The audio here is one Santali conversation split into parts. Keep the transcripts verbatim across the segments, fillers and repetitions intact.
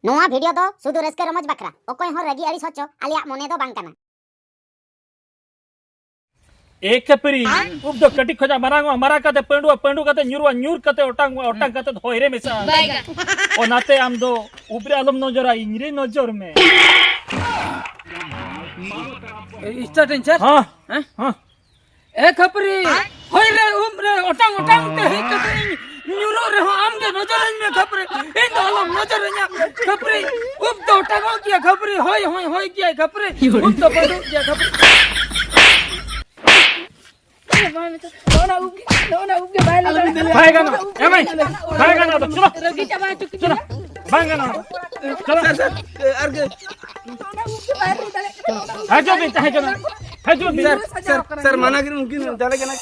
ᱱᱚᱣᱟ ᱵᱷᱤᱰᱤᱭᱳ ᱫᱚ ᱥᱩᱫᱷᱩ ᱨᱟᱹᱥᱠᱟᱹ ᱨᱚᱢᱚᱡᱽ ᱵᱟᱠᱷᱨᱟ, ᱚᱠᱚᱭ ᱦᱚᱸ ᱨᱟᱹᱜᱤ ᱟᱹᱲᱤᱥ ᱦᱚᱪᱚ ᱟᱞᱮᱭᱟᱜ ᱢᱚᱱᱮ ᱫᱚ ᱵᱟᱝ ᱠᱟᱱᱟ᱾ ᱮ ᱠᱷᱟᱹᱯᱟᱹᱨᱤ, ᱩᱵ ᱫᱚ ᱠᱟᱹᱴᱤᱡ ᱠᱷᱚᱱᱟᱜ ᱢᱟᱨᱟᱝ ᱚᱜᱼᱟ, ᱢᱟᱨᱟᱝ ᱠᱟᱛᱮ ᱯᱟᱹᱸᱰᱩᱜᱼᱟ, ᱯᱟᱹᱸᱰᱩ ᱠᱟᱛᱮ ᱧᱩᱨᱩᱜᱼᱟ, ᱧᱩᱨ ᱠᱟᱛᱮ ᱚᱴᱟᱝ ᱚᱜᱼᱟ, ᱚᱴᱟᱝ ᱠᱟᱛᱮ ᱦᱚᱭ ᱨᱮ ᱢᱮᱥᱟᱜᱼᱟ᱾ ᱚᱱᱟᱛᱮ ᱟᱢ ᱫᱚ ᱩᱵ ᱨᱮ ᱟᱞᱚᱢ ᱱᱚᱡᱚᱨᱟ, ᱤᱧ ᱨᱮ ᱱᱚᱡᱚᱨ ᱢᱮ᱾ ᱥᱴᱟᱨᱴ ᱤᱧ ᱥᱮ? ᱦᱮᱸ᱾ ᱦᱮᱸ? ᱦᱮᱸ᱾ ᱮ ᱠᱷᱟᱹᱯᱟᱹᱨᱤ, ᱦᱚᱭ ᱨᱮ ᱩᱵ ᱨᱮ ᱚᱴᱟᱝ ᱚᱴᱟᱝ ᱛᱮ ᱦᱮᱡ ᱠᱟᱛᱮ ᱤᱧ ᱧᱩᱨᱩᱜ ᱨᱮᱦᱚᱸ ᱟᱢ ᱜᱮ ᱱᱚᱡᱚᱨᱟᱹᱧ ᱢᱮ ᱠᱷᱟᱹᱯᱟᱹᱨᱤ, ᱤᱧ ᱫᱚ ᱟᱞᱚᱢ ᱱᱚᱡᱚᱨᱟᱹᱧᱟ ᱠᱷᱟᱹᱯᱟᱹᱨᱤ, ᱩᱵ ᱫᱚ ᱚᱴᱟᱝᱚᱜ ᱜᱮᱭᱟ ᱠᱷᱟᱹᱯᱟᱹᱨᱤ, ᱦᱚᱭ ᱦᱚᱭ ᱦᱚᱭ ᱜᱮᱭᱟᱭ ᱠᱷᱟᱹᱯᱟᱹᱨᱤ, ᱩᱵ ᱫᱚ ᱯᱟᱹᱰᱩᱜ ᱜᱮᱭᱟ ᱠᱷᱟᱹᱯᱟᱹᱨᱤ᱾ ᱱᱚᱜᱼᱚ ᱱᱟ ᱩᱵ ᱜᱮ, ᱱᱚᱜᱼᱚ ᱱᱟ ᱩᱵ ᱜᱮ ᱵᱟᱭ ᱞᱟᱜᱟᱜᱼᱟ᱾ ᱵᱟᱭ ᱜᱟᱱᱚᱜᱼᱟ, ᱮ ᱢᱟᱹᱭ, ᱵᱟᱭ ᱜᱟᱱᱚᱜᱼᱟ, ᱪᱚᱞᱚ᱾ ᱨᱟᱹᱜᱤ ᱪᱟᱵᱟ ᱦᱚᱪᱚ ᱠᱤᱫᱤᱧᱟ᱾ ᱵᱟᱝ ᱜᱟᱱᱚᱜᱼᱟ᱾ ᱪᱚᱞᱚ᱾ ᱥᱟᱨ, ᱥᱟᱨ, ᱟᱨ ᱜᱮ ᱦᱤᱡᱩᱜ ᱵᱤᱱ, ᱛᱟᱦᱮᱸ ᱦᱚᱪᱚ ᱵᱤᱱ᱾ ᱦᱤᱡᱩᱜ ᱵᱤᱱ᱾ ᱥᱟᱨ, ᱥᱟᱨ, ᱥᱟᱨ, ᱢᱟᱱᱟ ᱠᱤᱱ ᱩᱱᱠᱤᱱ ᱫᱟᱲᱮ ᱠᱟᱱᱟ᱾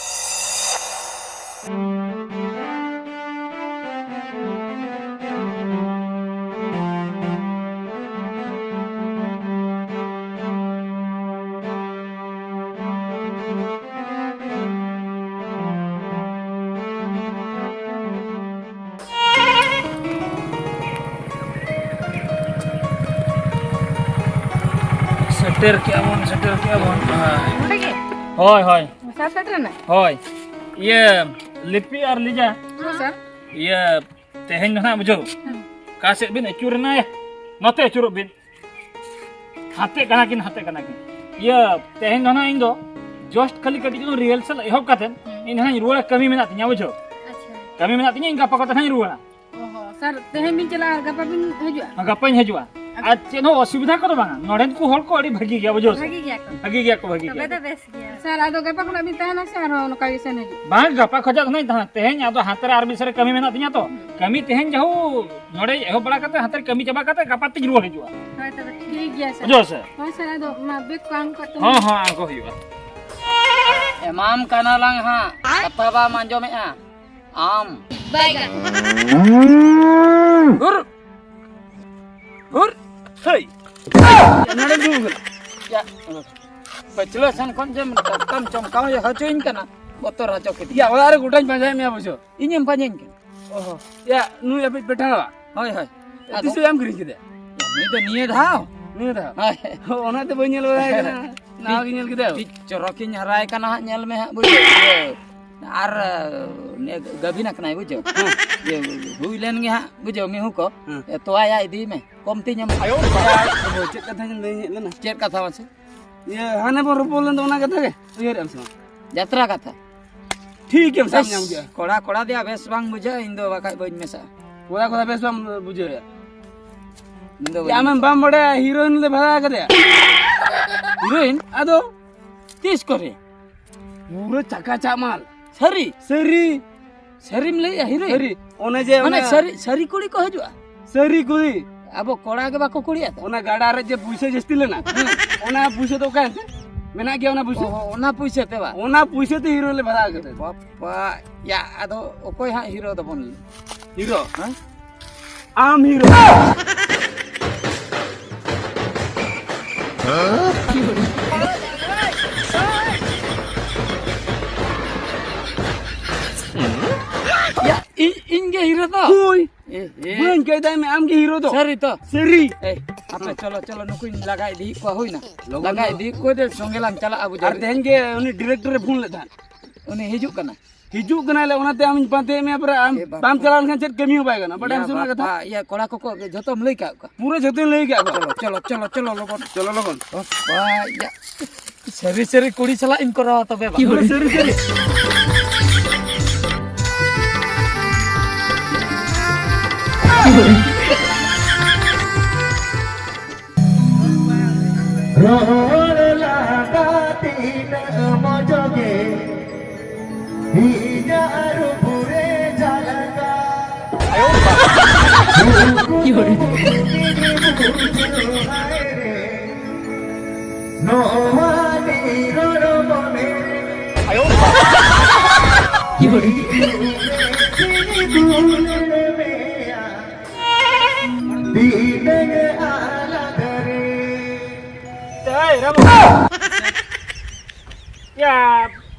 ᱥᱮᱴᱮᱨ ᱠᱮᱜᱼᱟ ᱵᱚᱱ, ᱥᱮᱴᱮᱨ ᱠᱮᱜᱼᱟ ᱵᱚᱱ᱾ ᱱᱚᱰᱮ ᱜᱮ? ᱦᱳᱭ, ᱦᱳᱭ᱾ ᱥᱟᱨ ᱥᱮᱴᱮᱨ ᱮᱱᱟ? ᱦᱳᱭ᱾ ᱤᱭᱟᱹ, ᱞᱤᱯᱤ ᱟᱨ ᱞᱤᱡᱟ᱾ ᱦᱮᱸ, ᱥᱟᱨ᱾ ᱤᱭᱟᱹ, ᱛᱮᱦᱮᱧ ᱫᱚ ᱱᱟᱦᱟᱜ ᱵᱩᱡᱷᱟᱹᱣ᱾ ᱦᱮᱸ᱾ ᱚᱠᱟ ᱥᱮᱫ ᱵᱤᱱ ᱟᱹᱪᱩᱨ ᱮᱱᱟ? ᱱᱚᱛᱮ ᱟᱹᱪᱩᱨᱚᱜ ᱵᱤᱱ᱾ ᱦᱟᱛᱮ ᱠᱟᱱᱟ ᱠᱤᱱ, ᱦᱟᱛᱮ ᱠᱟᱱᱟ ᱠᱤᱱ᱾ ᱤᱭᱟᱹ, ᱛᱮᱦᱮᱧ ᱫᱚ ᱱᱟᱦᱟᱜ ᱤᱧ ᱫᱚ just ᱠᱷᱟᱹᱞᱤ ᱠᱟᱹᱴᱤᱡ ᱪᱩᱞᱩᱝ ᱨᱤᱦᱟᱨᱥᱟᱞ ᱮᱦᱚᱵ ᱠᱟᱛᱮ, ᱦᱮᱸ᱾ ᱤᱧ ᱫᱚ ᱱᱟᱦᱟᱜ ᱤᱧ ᱨᱩᱣᱟᱹᱲᱟ, ᱠᱟᱹᱢᱤ ᱢᱮᱱᱟᱜ ᱛᱤᱧᱟ, ᱵᱩᱡᱷᱟᱹᱣ? ᱟᱪᱪᱷᱟ᱾ ᱠᱟᱹᱢᱤ ᱢᱮᱱᱟᱜ ᱛᱤᱧᱟ, ᱤᱧ ᱜᱟᱯᱟ ᱠᱚᱛᱮ ᱱᱟᱦᱟᱜ ᱤᱧ ᱨᱩᱣᱟᱹᱲᱟ᱾ ᱚ ᱦᱚᱸ, ᱥᱟᱨ, ᱛᱮᱦᱮᱧ ᱵᱤᱱ ᱪᱟᱞᱟᱜᱼᱟ, ᱜᱟᱯᱟ ᱵᱤᱱ ᱦᱤᱡᱩᱜᱼᱟ? ᱜᱟᱯᱟᱧ ᱦᱤᱡᱩᱜᱼᱟ᱾ ᱟᱪᱪᱷᱟ᱾ ᱟᱨ ᱪᱮᱫ ᱦᱚᱸ ᱚᱥᱩᱵᱤᱫᱷᱟ ᱠᱚᱫᱚ ᱵᱟᱝᱟ, ᱱᱚᱰᱮᱱ ᱠᱚ ᱦᱚᱲ ᱠᱚ ᱟᱹᱰᱤ ᱵᱷᱟᱹᱜᱤ ᱜᱮᱭᱟ, ᱵᱩᱡᱷᱟᱹᱣ ᱥᱮ? ᱵᱷᱟᱹᱜᱤ ᱜᱮᱭᱟ ᱠᱚ᱾ ᱵᱷᱟᱹᱜᱤ ᱜᱮᱭᱟ ᱠᱚ, ᱵᱷᱟᱹᱜᱤ ᱛᱚᱵᱮ ᱜᱮᱭᱟ ᱫᱚ ᱠᱚ᱾ ᱵᱮᱥ ᱜᱮᱭᱟ᱾ ᱥᱟᱨ, ᱟᱫᱚ ᱜᱟᱯᱟ ᱠᱷᱚᱱᱟᱜ ᱵᱤᱱ ᱛᱟᱦᱮᱱᱟ ᱥᱮ ᱟᱨᱦᱚᱸ ᱱᱚᱝᱠᱟ ᱜᱮ ᱥᱮᱱ ᱦᱤᱡᱩᱜ? ᱵᱟᱝ, ᱜᱟᱯᱟ ᱠᱷᱚᱱᱟᱜ ᱫᱚ ᱱᱟᱦᱟᱜ ᱛᱟᱦᱮᱸ, ᱛᱮᱦᱮᱧ ᱟᱫᱚ ᱦᱟᱱᱛᱮ ᱨᱮ ᱟᱨ ᱢᱤᱫ ᱥᱮᱫ ᱨᱮ ᱠᱟᱹᱢᱤ ᱢᱮᱱᱟᱜ ᱛᱤᱧᱟ ᱛᱚ᱾ ᱦᱩᱸ᱾ ᱠᱟᱹᱢᱤ ᱛᱮᱦᱮᱧ ᱡᱟᱦᱳ ᱱᱚᱰᱮ ᱮᱦᱚᱵ ᱵᱟᱲᱟ ᱠᱟᱛᱮ, ᱦᱟᱱᱛᱮ ᱨᱮ ᱠᱟᱹᱢᱤ ᱪᱟᱵᱟ ᱠᱟᱛᱮ ᱜᱟᱯᱟ ᱛᱤᱧ ᱨᱩᱣᱟᱹᱲ ᱦᱤᱡᱩᱜᱼᱟ᱾ ᱦᱳᱭ, ᱛᱚᱵᱮ ᱴᱷᱤᱠ ᱜᱮᱭᱟ ᱥᱟᱨ᱾ ᱵᱩᱡᱷᱟᱹᱣ ᱥᱮ? ᱦᱳᱭ ᱥᱟᱨ, ᱟᱫᱚ ᱚᱱᱟ ᱵᱮᱜᱽ ᱠᱚ ᱟᱬᱜᱚ ᱠᱟᱜ ᱛᱟᱵᱚᱱ ᱦᱚᱸ, ᱯᱮ᱾ ᱦᱚᱸ, ᱟᱬᱜᱚ ᱦᱩᱭᱩᱜᱼᱟ᱾ ᱮᱢᱟᱢ ᱠᱟᱱᱟ ᱞᱟᱝ ᱦᱟᱸᱜ, ᱠᱟᱛᱷᱟ ᱵᱟᱢ ᱟᱸᱡᱚᱢᱮᱜᱼᱟ᱾ ᱟᱢ᱾ ᱵᱟᱭᱜᱟᱱ᱾ ᱦᱩᱨ᱾ ᱦᱩᱨ᱾ ᱦᱟᱹᱭ᱾ ᱱᱚᱰᱮ ᱫᱩᱲᱩᱵ ᱠᱟᱱᱟ᱾ ᱭᱟ᱾ ᱯᱟᱹᱪᱷᱞᱟᱹ ᱥᱮᱱ ᱠᱷᱚᱱ ᱡᱮᱢ ᱰᱟᱠᱛᱟᱨ ᱪᱚᱢᱠᱟᱣ ᱦᱚᱪᱚᱧ ᱠᱟᱱᱟ, ᱵᱚᱛᱚᱨ ᱦᱚᱪᱚ ᱠᱮᱫ᱾ ᱭᱟ, ᱚᱲᱟᱜ ᱨᱮ ᱜᱚᱴᱟᱧ ᱯᱟᱸᱡᱟᱭᱮᱫ ᱢᱮᱭᱟ ᱵᱩᱡᱷᱟᱹᱣ᱾ ᱤᱧᱮᱢ ᱯᱟᱸᱡᱟᱧ ᱠᱟᱱᱟ᱾ ᱚᱦᱚ᱾ ᱭᱟ, ᱱᱩᱭ ᱟᱯᱮ ᱯᱮᱴᱷᱟᱲᱟᱣᱟ? ᱦᱳᱭ, ᱦᱳᱭ᱾ ᱟᱫᱚ ᱛᱤᱥ ᱮᱢ ᱠᱤᱨᱤᱧ ᱠᱮᱫᱟ? ᱱᱩᱭ ᱫᱚ ᱱᱤᱭᱟᱹ ᱫᱷᱟᱣ᱾ ᱱᱤᱭᱟᱹ ᱫᱷᱟᱣ? ᱦᱳᱭ᱾ ᱚᱱᱟᱛᱮ ᱵᱟᱹᱧ ᱧᱮᱞ ᱵᱟᱲᱟᱭ ᱠᱟᱱᱟ᱾ ᱱᱟᱣᱟ ᱜᱤᱧ ᱧᱮᱞ ᱠᱮᱫᱟ᱾ ᱠᱟᱹᱴᱤᱡ ᱪᱚᱨᱚᱠᱤᱧ ᱦᱟᱨᱟᱭ ᱠᱟᱱᱟ ᱦᱟᱸᱜ, ᱧᱮᱞ ᱢᱮ ᱦᱟᱸᱜ, ᱵᱩᱡᱷᱟᱹᱣ᱾ ᱤᱭᱟᱹ, ᱟᱨ, ᱱᱤᱭᱟᱹ ᱜᱟᱹᱵᱷᱤᱱ ᱟᱠᱟᱱᱟᱭ, ᱵᱩᱡᱷᱟᱹᱣ᱾ ᱦᱮᱸ᱾ ᱤᱭᱟᱹ, ᱦᱩᱭ ᱞᱮᱱ ᱜᱮ ᱦᱟᱸᱜ, ᱵᱩᱡᱷᱟᱹᱣ, ᱢᱤᱦᱩ ᱠᱚ᱾ ᱦᱮᱸ᱾ ᱛᱚᱣᱟᱭᱟ, ᱤᱫᱤᱭ ᱢᱮ, ᱠᱚᱢᱛᱤ ᱧᱟᱢᱚᱜᱼᱟ᱾ ᱟᱭᱳ ᱵᱟᱵᱟ᱾ ᱪᱮᱫ ᱠᱟᱛᱷᱟᱧ ᱞᱟᱹᱭ ᱦᱮᱡ ᱞᱮᱱᱟ? ᱪᱮᱫ ᱠᱟᱛᱷᱟ ᱢᱟᱥᱮ? ᱤᱭᱟᱹ, ᱦᱟᱱᱮ ᱵᱚᱱ ᱨᱚᱯᱚᱲ ᱞᱮᱱ ᱫᱚ, ᱚᱱᱟ ᱠᱟᱛᱷᱟ ᱜᱮ ᱩᱭᱦᱟᱹᱨᱮᱫ ᱟᱢ ᱥᱮ ᱵᱟᱝ? ᱡᱟᱛᱨᱟ ᱠᱟᱛᱷᱟ᱾ ᱴᱷᱤᱠ ᱜᱮᱢ ᱥᱟᱵ ᱵᱮᱥ, ᱧᱟᱢ ᱠᱮᱜᱼᱟ᱾ ᱠᱚᱲᱟ, ᱠᱚᱲᱟ ᱫᱮᱭᱟ ᱵᱮᱥ ᱵᱟᱝ ᱵᱩᱡᱷᱟᱹᱜᱼᱟ, ᱤᱧ ᱫᱚ ᱵᱟᱠᱷᱟᱡ ᱵᱟᱹᱧ ᱢᱮᱥᱟᱜᱼᱟ᱾ ᱠᱚᱲᱟ, ᱠᱚᱲᱟ ᱵᱮᱥ ᱵᱟᱢ ᱵᱩᱡᱷᱟᱹᱣᱮᱫᱼᱟ? ᱤᱧ ᱫᱚ ᱮ, ᱵᱟᱹᱧ ᱟᱢᱮᱢ ᱢᱮᱥᱟᱜᱼᱟ᱾ ᱵᱟᱢ ᱵᱟᱲᱟᱭᱟ, ᱦᱤᱨᱳᱭᱤᱱ ᱞᱮ ᱵᱷᱟᱲᱟ ᱟᱠᱟᱫᱮᱭᱟ᱾ ᱦᱤᱨᱳᱭᱤᱱ? ᱟᱫᱚ? ᱛᱤᱥ ᱠᱚᱨᱮ? ᱯᱩᱨᱟᱹ ᱪᱟᱠᱟ ᱪᱟᱠ ᱢᱟᱞ᱾ ᱥᱟᱹᱨᱤ? ᱥᱟᱹᱨᱤ᱾ ᱥᱟᱹᱨᱤᱢ ᱞᱟᱹᱭᱮᱜᱼᱟ, ᱦᱤᱨᱳᱭᱤᱱ? ᱥᱟᱹᱨᱤ᱾ ᱚᱱᱮ ᱡᱮ ᱢᱟᱱᱮ ᱚᱱᱟ ᱥᱟᱹᱨᱤ, ᱥᱟᱹᱨᱤ ᱠᱩᱲᱤ ᱠᱚ ᱦᱤᱡᱩᱜᱼᱟ? ᱥᱟᱹᱨᱤ ᱠᱩᱲᱤ᱾ ᱟᱵᱚ ᱠᱚᱲᱟ ᱜᱮ ᱵᱟᱠᱚ ᱠᱩᱲᱤᱭᱟ ᱛᱚ? ᱚᱱᱟ ᱜᱟᱰᱟ ᱨᱮ ᱡᱮ ᱯᱩᱭᱥᱟᱹ ᱡᱟᱹᱥᱛᱤ ᱞᱮᱱᱟ, ᱦᱮᱸ᱾ ᱚᱱᱟ ᱯᱩᱭᱥᱟᱹ ᱫᱚ ᱚᱠᱟᱭᱮᱱ ᱛᱮ? ᱢᱮᱱᱟᱜ ᱜᱮᱭᱟ ᱚᱱᱟ ᱯᱩᱭᱥᱟᱹ? ᱚ, ᱚᱱᱟ ᱯᱩᱭᱥᱟᱹ ᱛᱮ ᱵᱟ? ᱚᱱᱟ ᱯᱩᱭᱥᱟᱹ ᱛᱮ ᱦᱤᱨᱳ ᱞᱮ ᱵᱷᱟᱲᱟ ᱠᱟᱫᱟ᱾ ᱵᱟᱯ ᱵᱟ, ᱭᱟ, ᱟᱫᱚ ᱚᱠᱚᱭ ᱦᱟᱸᱜ ᱦᱤᱨᱳ ᱫᱚᱵᱚᱱ? ᱦᱤᱨᱳ? ᱦᱮᱸ? ᱟᱢ ᱦᱤᱨᱳ᱾ ᱭᱟ, ᱤᱧ, ᱤᱧ ᱜᱮ ᱦᱤᱨᱳ ᱫᱚ? ᱦᱳᱭ᱾ ᱮ, ᱮ᱾ ᱵᱟᱹᱧ ᱠᱟᱹᱭᱫᱟᱭ ᱢᱮ, ᱟᱢ ᱜᱮ ᱦᱤᱨᱳ ᱫᱚ᱾ ᱥᱟᱹᱨᱤ ᱛᱚ? ᱥᱟᱹᱨᱤ᱾ ᱮ, ᱟᱯᱮ ᱪᱚᱞᱚ, ᱪᱚᱞᱚ, ᱱᱩᱠᱩᱧ ᱞᱟᱜᱟ ᱤᱫᱤᱭᱮᱫ ᱠᱚᱣᱟ, ᱦᱩᱭᱱᱟ᱾ ᱞᱚᱜᱚᱱ ᱞᱟᱜᱟ ᱫᱚ᱾ ᱤᱫᱤᱭᱮᱫ ᱠᱚᱣᱟ, ᱫᱮ, ᱥᱚᱸᱜᱮ ᱞᱟᱝ ᱪᱟᱞᱟᱜᱼᱟ, ᱵᱩᱡᱷᱟᱹᱣ᱾ ᱟᱨ ᱛᱮᱦᱮᱧ ᱜᱮ ᱩᱱᱤ ᱰᱤᱨᱮᱠᱴᱚᱨᱮ ᱯᱷᱳᱱ ᱞᱮᱫ ᱛᱟᱦᱮᱸᱫ᱾ ᱩᱱᱤ ᱦᱤᱡᱩᱜ ᱠᱟᱱᱟ? ᱦᱤᱡᱩᱜ ᱠᱟᱱᱟᱭ ᱞᱮ, ᱚᱱᱟᱛᱮ ᱟᱢᱤᱧ ᱯᱟᱱᱛᱮᱭᱮᱫ ᱢᱮᱭᱟ, ᱯᱩᱨᱟᱹ ᱟᱢ ᱮ ᱵᱟᱯ᱾ ᱵᱟᱢ ᱪᱟᱞᱟᱣ ᱞᱮᱱᱠᱷᱟᱱ ᱪᱮᱫ ᱠᱟᱹᱢᱤ ᱦᱚᱸ ᱵᱟᱭ ᱜᱟᱱᱚᱜᱼᱟ, ᱵᱟᱰᱟᱭᱟᱢ ᱤᱭᱟ ᱥᱮ ᱚᱱᱟ ᱠᱟᱛᱷᱟ? ᱵᱟᱯᱟ, ᱤᱭᱟ ᱠᱚᱲᱟ ᱠᱚᱠᱚ ᱡᱷᱚᱛᱚᱢ ᱞᱟᱹᱭ ᱠᱟᱜ ᱠᱚᱣᱟ? ᱯᱩᱨᱟᱹ ᱡᱷᱚᱛᱚᱢ ᱞᱟᱹᱭ ᱠᱟᱜ ᱠᱚᱣᱟ᱾ ᱪᱚᱞᱚ, ᱪᱚᱞᱚ, ᱪᱚᱞᱚ, ᱪᱚᱞᱚ, ᱞᱚᱜᱚᱱ᱾ ᱪᱚᱞᱚ, ᱞᱚᱜᱚᱱ᱾ ᱵᱟᱯᱟ, ᱤᱭᱟ, ᱥᱟᱹᱨᱤ ᱥᱟᱹᱨᱤ ᱠᱩᱲᱤ ᱥᱟᱞᱟᱜ ᱤᱧ ᱠᱚᱨᱟᱣᱟ ᱛᱚᱵᱮ ᱵᱟᱝ? ᱯᱩᱨᱟᱹ ᱥᱟᱹᱨᱤ ᱥᱟᱹᱨᱤ᱾ ᱨᱚᱦᱚᱲ ᱞᱟᱸᱫᱟ ᱛᱤᱱᱟᱹᱜ ᱢᱚᱡᱚᱜᱮ, ᱤᱧᱟᱜ ᱨᱩᱯ ᱨᱮ ᱡᱷᱟᱞᱠᱟ᱾ ᱱᱚᱣᱟ ᱱᱤᱨᱚᱲ ᱢᱚᱱᱮ ᱨᱮ᱾ ᱫᱩᱞᱟᱹᱲ ᱢᱮᱭᱟ᱾ ᱛᱤᱱᱟᱹᱜ ᱟᱞᱟᱫᱟ ᱨᱮ᱾ ᱮᱭ, ᱨᱟᱢᱩ᱾ ᱭᱟ,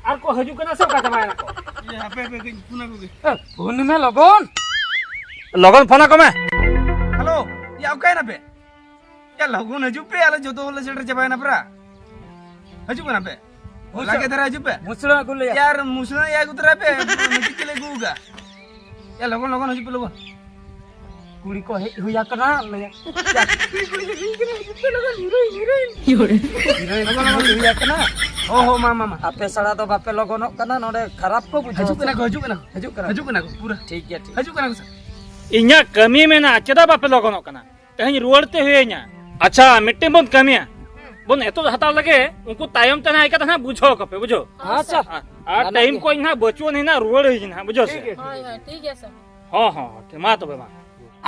ᱟᱨ ᱠᱚ ᱦᱤᱡᱩᱜ ᱠᱟᱱᱟ ᱥᱮ ᱚᱠᱟ ᱪᱟᱵᱟᱭᱮᱱᱟ ᱠᱚ? ᱮ, ᱦᱟᱯᱮ, ᱦᱟᱯᱮ, ᱠᱟᱹᱡ ᱯᱷᱳᱱ ᱟᱠᱚ ᱜᱮ᱾ ᱮ, ᱯᱷᱳᱱ ᱢᱮ ᱞᱚᱜᱚᱱ᱾ ᱞᱚᱜᱚᱱ ᱯᱷᱳᱱ ᱟᱠᱚ ᱢᱮ᱾ ᱚᱠᱟᱭᱮᱱᱟ ᱯᱮ? ᱭᱟ, ᱞᱚᱜᱚᱱ ᱦᱤᱡᱩᱜ ᱯᱮ, ᱟᱞᱮ ᱡᱚᱛᱚ ᱦᱚᱲ ᱞᱮ ᱥᱮᱴᱮᱨ ᱪᱟᱵᱟᱭᱮᱱᱟ ᱯᱨᱟ᱾ ᱦᱤᱡᱩᱜ ᱠᱟᱱᱟ ᱯᱮ? ᱢᱩᱥᱟᱹ- ᱞᱟᱜᱮ ᱫᱷᱟᱨᱟ ᱦᱤᱡᱩᱜ ᱯᱮ᱾ ᱢᱩᱥᱲᱟᱹ ᱟᱹᱜᱩ ᱞᱮᱭᱟ᱾ ᱭᱟᱨ, ᱢᱩᱥᱲᱟᱹ ᱭᱟ ᱟᱹᱜᱩ ᱛᱚᱨᱟᱭ ᱯᱮ, ᱢᱤᱫᱴᱤᱡ ᱪᱮᱫ ᱞᱮ ᱟᱹᱜᱩ ᱟᱠᱟᱫ᱾ ᱭᱟ, ᱞᱚᱜᱚᱱ, ᱞᱚᱜᱚᱱ ᱦᱤᱡᱩᱜ ᱯᱮ, ᱞᱚᱜᱚᱱ᱾ ᱠᱩᱲᱤ ᱠᱚ ᱦᱮᱡ ᱦᱩᱭ ᱟᱠᱟᱱᱟ, ᱞᱟᱹᱭᱟ᱾ ᱠᱩᱲᱤ ᱠᱚ ᱦᱮᱡ ᱦᱩᱭ ᱟᱠᱟᱱᱟ, ᱦᱤᱡᱩᱜ ᱯᱮ, ᱞᱚᱜᱚᱱ, ᱦᱤᱨᱳᱭᱤᱱ, ᱦᱤᱨᱳᱭᱤᱱ᱾ ᱦᱤᱨᱳᱭᱤᱱ ᱠᱚ ᱦᱮᱡ ᱦᱩᱭ ᱟᱠᱟᱱᱟ᱾ ᱦᱚᱸ, ᱦᱚᱸ, ᱢᱟ, ᱢᱟ, ᱢᱟ᱾ ᱟᱯᱮ ᱥᱟᱲᱟ ᱫᱚ ᱵᱟᱯᱮ ᱞᱚᱜᱚᱱᱚᱜ ᱠᱟᱱᱟ, ᱱᱚᱰᱮ ᱠᱷᱟᱨᱟᱯ ᱠᱚ ᱵᱩᱡᱷᱟᱹᱣᱟ ᱦᱤᱡᱩᱜ ᱠᱟᱱᱟ ᱥᱮ? ᱠᱚ, ᱦᱤᱡᱩᱜ ᱠᱟᱱᱟ ᱠᱚ, ᱦᱤᱡᱩᱜ ᱠᱟᱱᱟ ᱠᱚ, ᱦᱤᱡᱩᱜ ᱠᱟᱱᱟ ᱠᱚ, ᱯᱩᱨᱟᱹ᱾ ᱴᱷᱤᱠ ᱜᱮᱭᱟ, ᱴᱷᱤᱠ᱾ ᱦᱤᱡᱩᱜ ᱠᱟᱱᱟ ᱠᱚ, ᱥᱟᱨ᱾ ᱤᱧᱟᱹᱜ ᱠᱟᱹᱢᱤ ᱢᱮᱱᱟᱜᱼᱟ, ᱪᱮᱫᱟᱜ ᱵᱟᱯᱮ ᱞᱚᱜᱚᱱᱚᱜ ᱠᱟᱱᱟ? ᱛᱮᱦᱮᱧ ᱨᱩᱣᱟᱹᱲ ᱛᱮ ᱦᱩᱭᱟᱹᱧᱟ᱾ ᱟᱪᱪᱷᱟ, ᱢᱤᱫᱴᱮᱱ ᱵᱚᱱ ᱠᱟᱹᱢᱤᱭᱟ, ᱵᱚᱱ ᱮᱛᱚᱦᱚᱵ ᱦᱟᱛᱟᱲ ᱞᱮᱜᱮ, ᱩᱱᱠᱩ ᱛᱟᱭᱚᱢ ᱛᱮ ᱱᱟᱦᱟᱜ ᱦᱮᱡ ᱠᱟᱛᱮ ᱱᱟᱦᱟᱜ ᱵᱩᱡᱷᱟᱹᱣ ᱠᱚᱯᱮ, ᱵᱩᱡᱷᱟᱹᱣ? ᱦᱮᱸ, ᱥᱟᱨ᱾ ᱟᱨ, ᱟᱨ ᱜᱟᱱᱚᱜ ᱴᱟᱭᱤᱢ ᱜᱮᱭᱟ᱾ ᱠᱚ ᱤᱧ ᱱᱟᱦᱟᱜ ᱵᱟᱹᱪᱩᱜ ᱟᱹᱱᱤᱡ ᱱᱟᱦᱟᱜ, ᱨᱩᱣᱟᱹᱲ ᱦᱩᱭᱟᱹᱧ ᱱᱟᱦᱟᱜ, ᱵᱩᱡᱷᱟᱹᱣ ᱥᱮ? ᱦᱳᱭ, ᱦᱳᱭ, ᱴᱷᱤᱠ ᱜᱮᱭᱟ, ᱥᱟᱨ᱾ ᱦᱚᱸ, ᱦᱚᱸ, ᱦᱚᱸ, ᱴᱷᱤᱠ, ᱢᱟ ᱛᱚᱵᱮ, ᱢᱟ᱾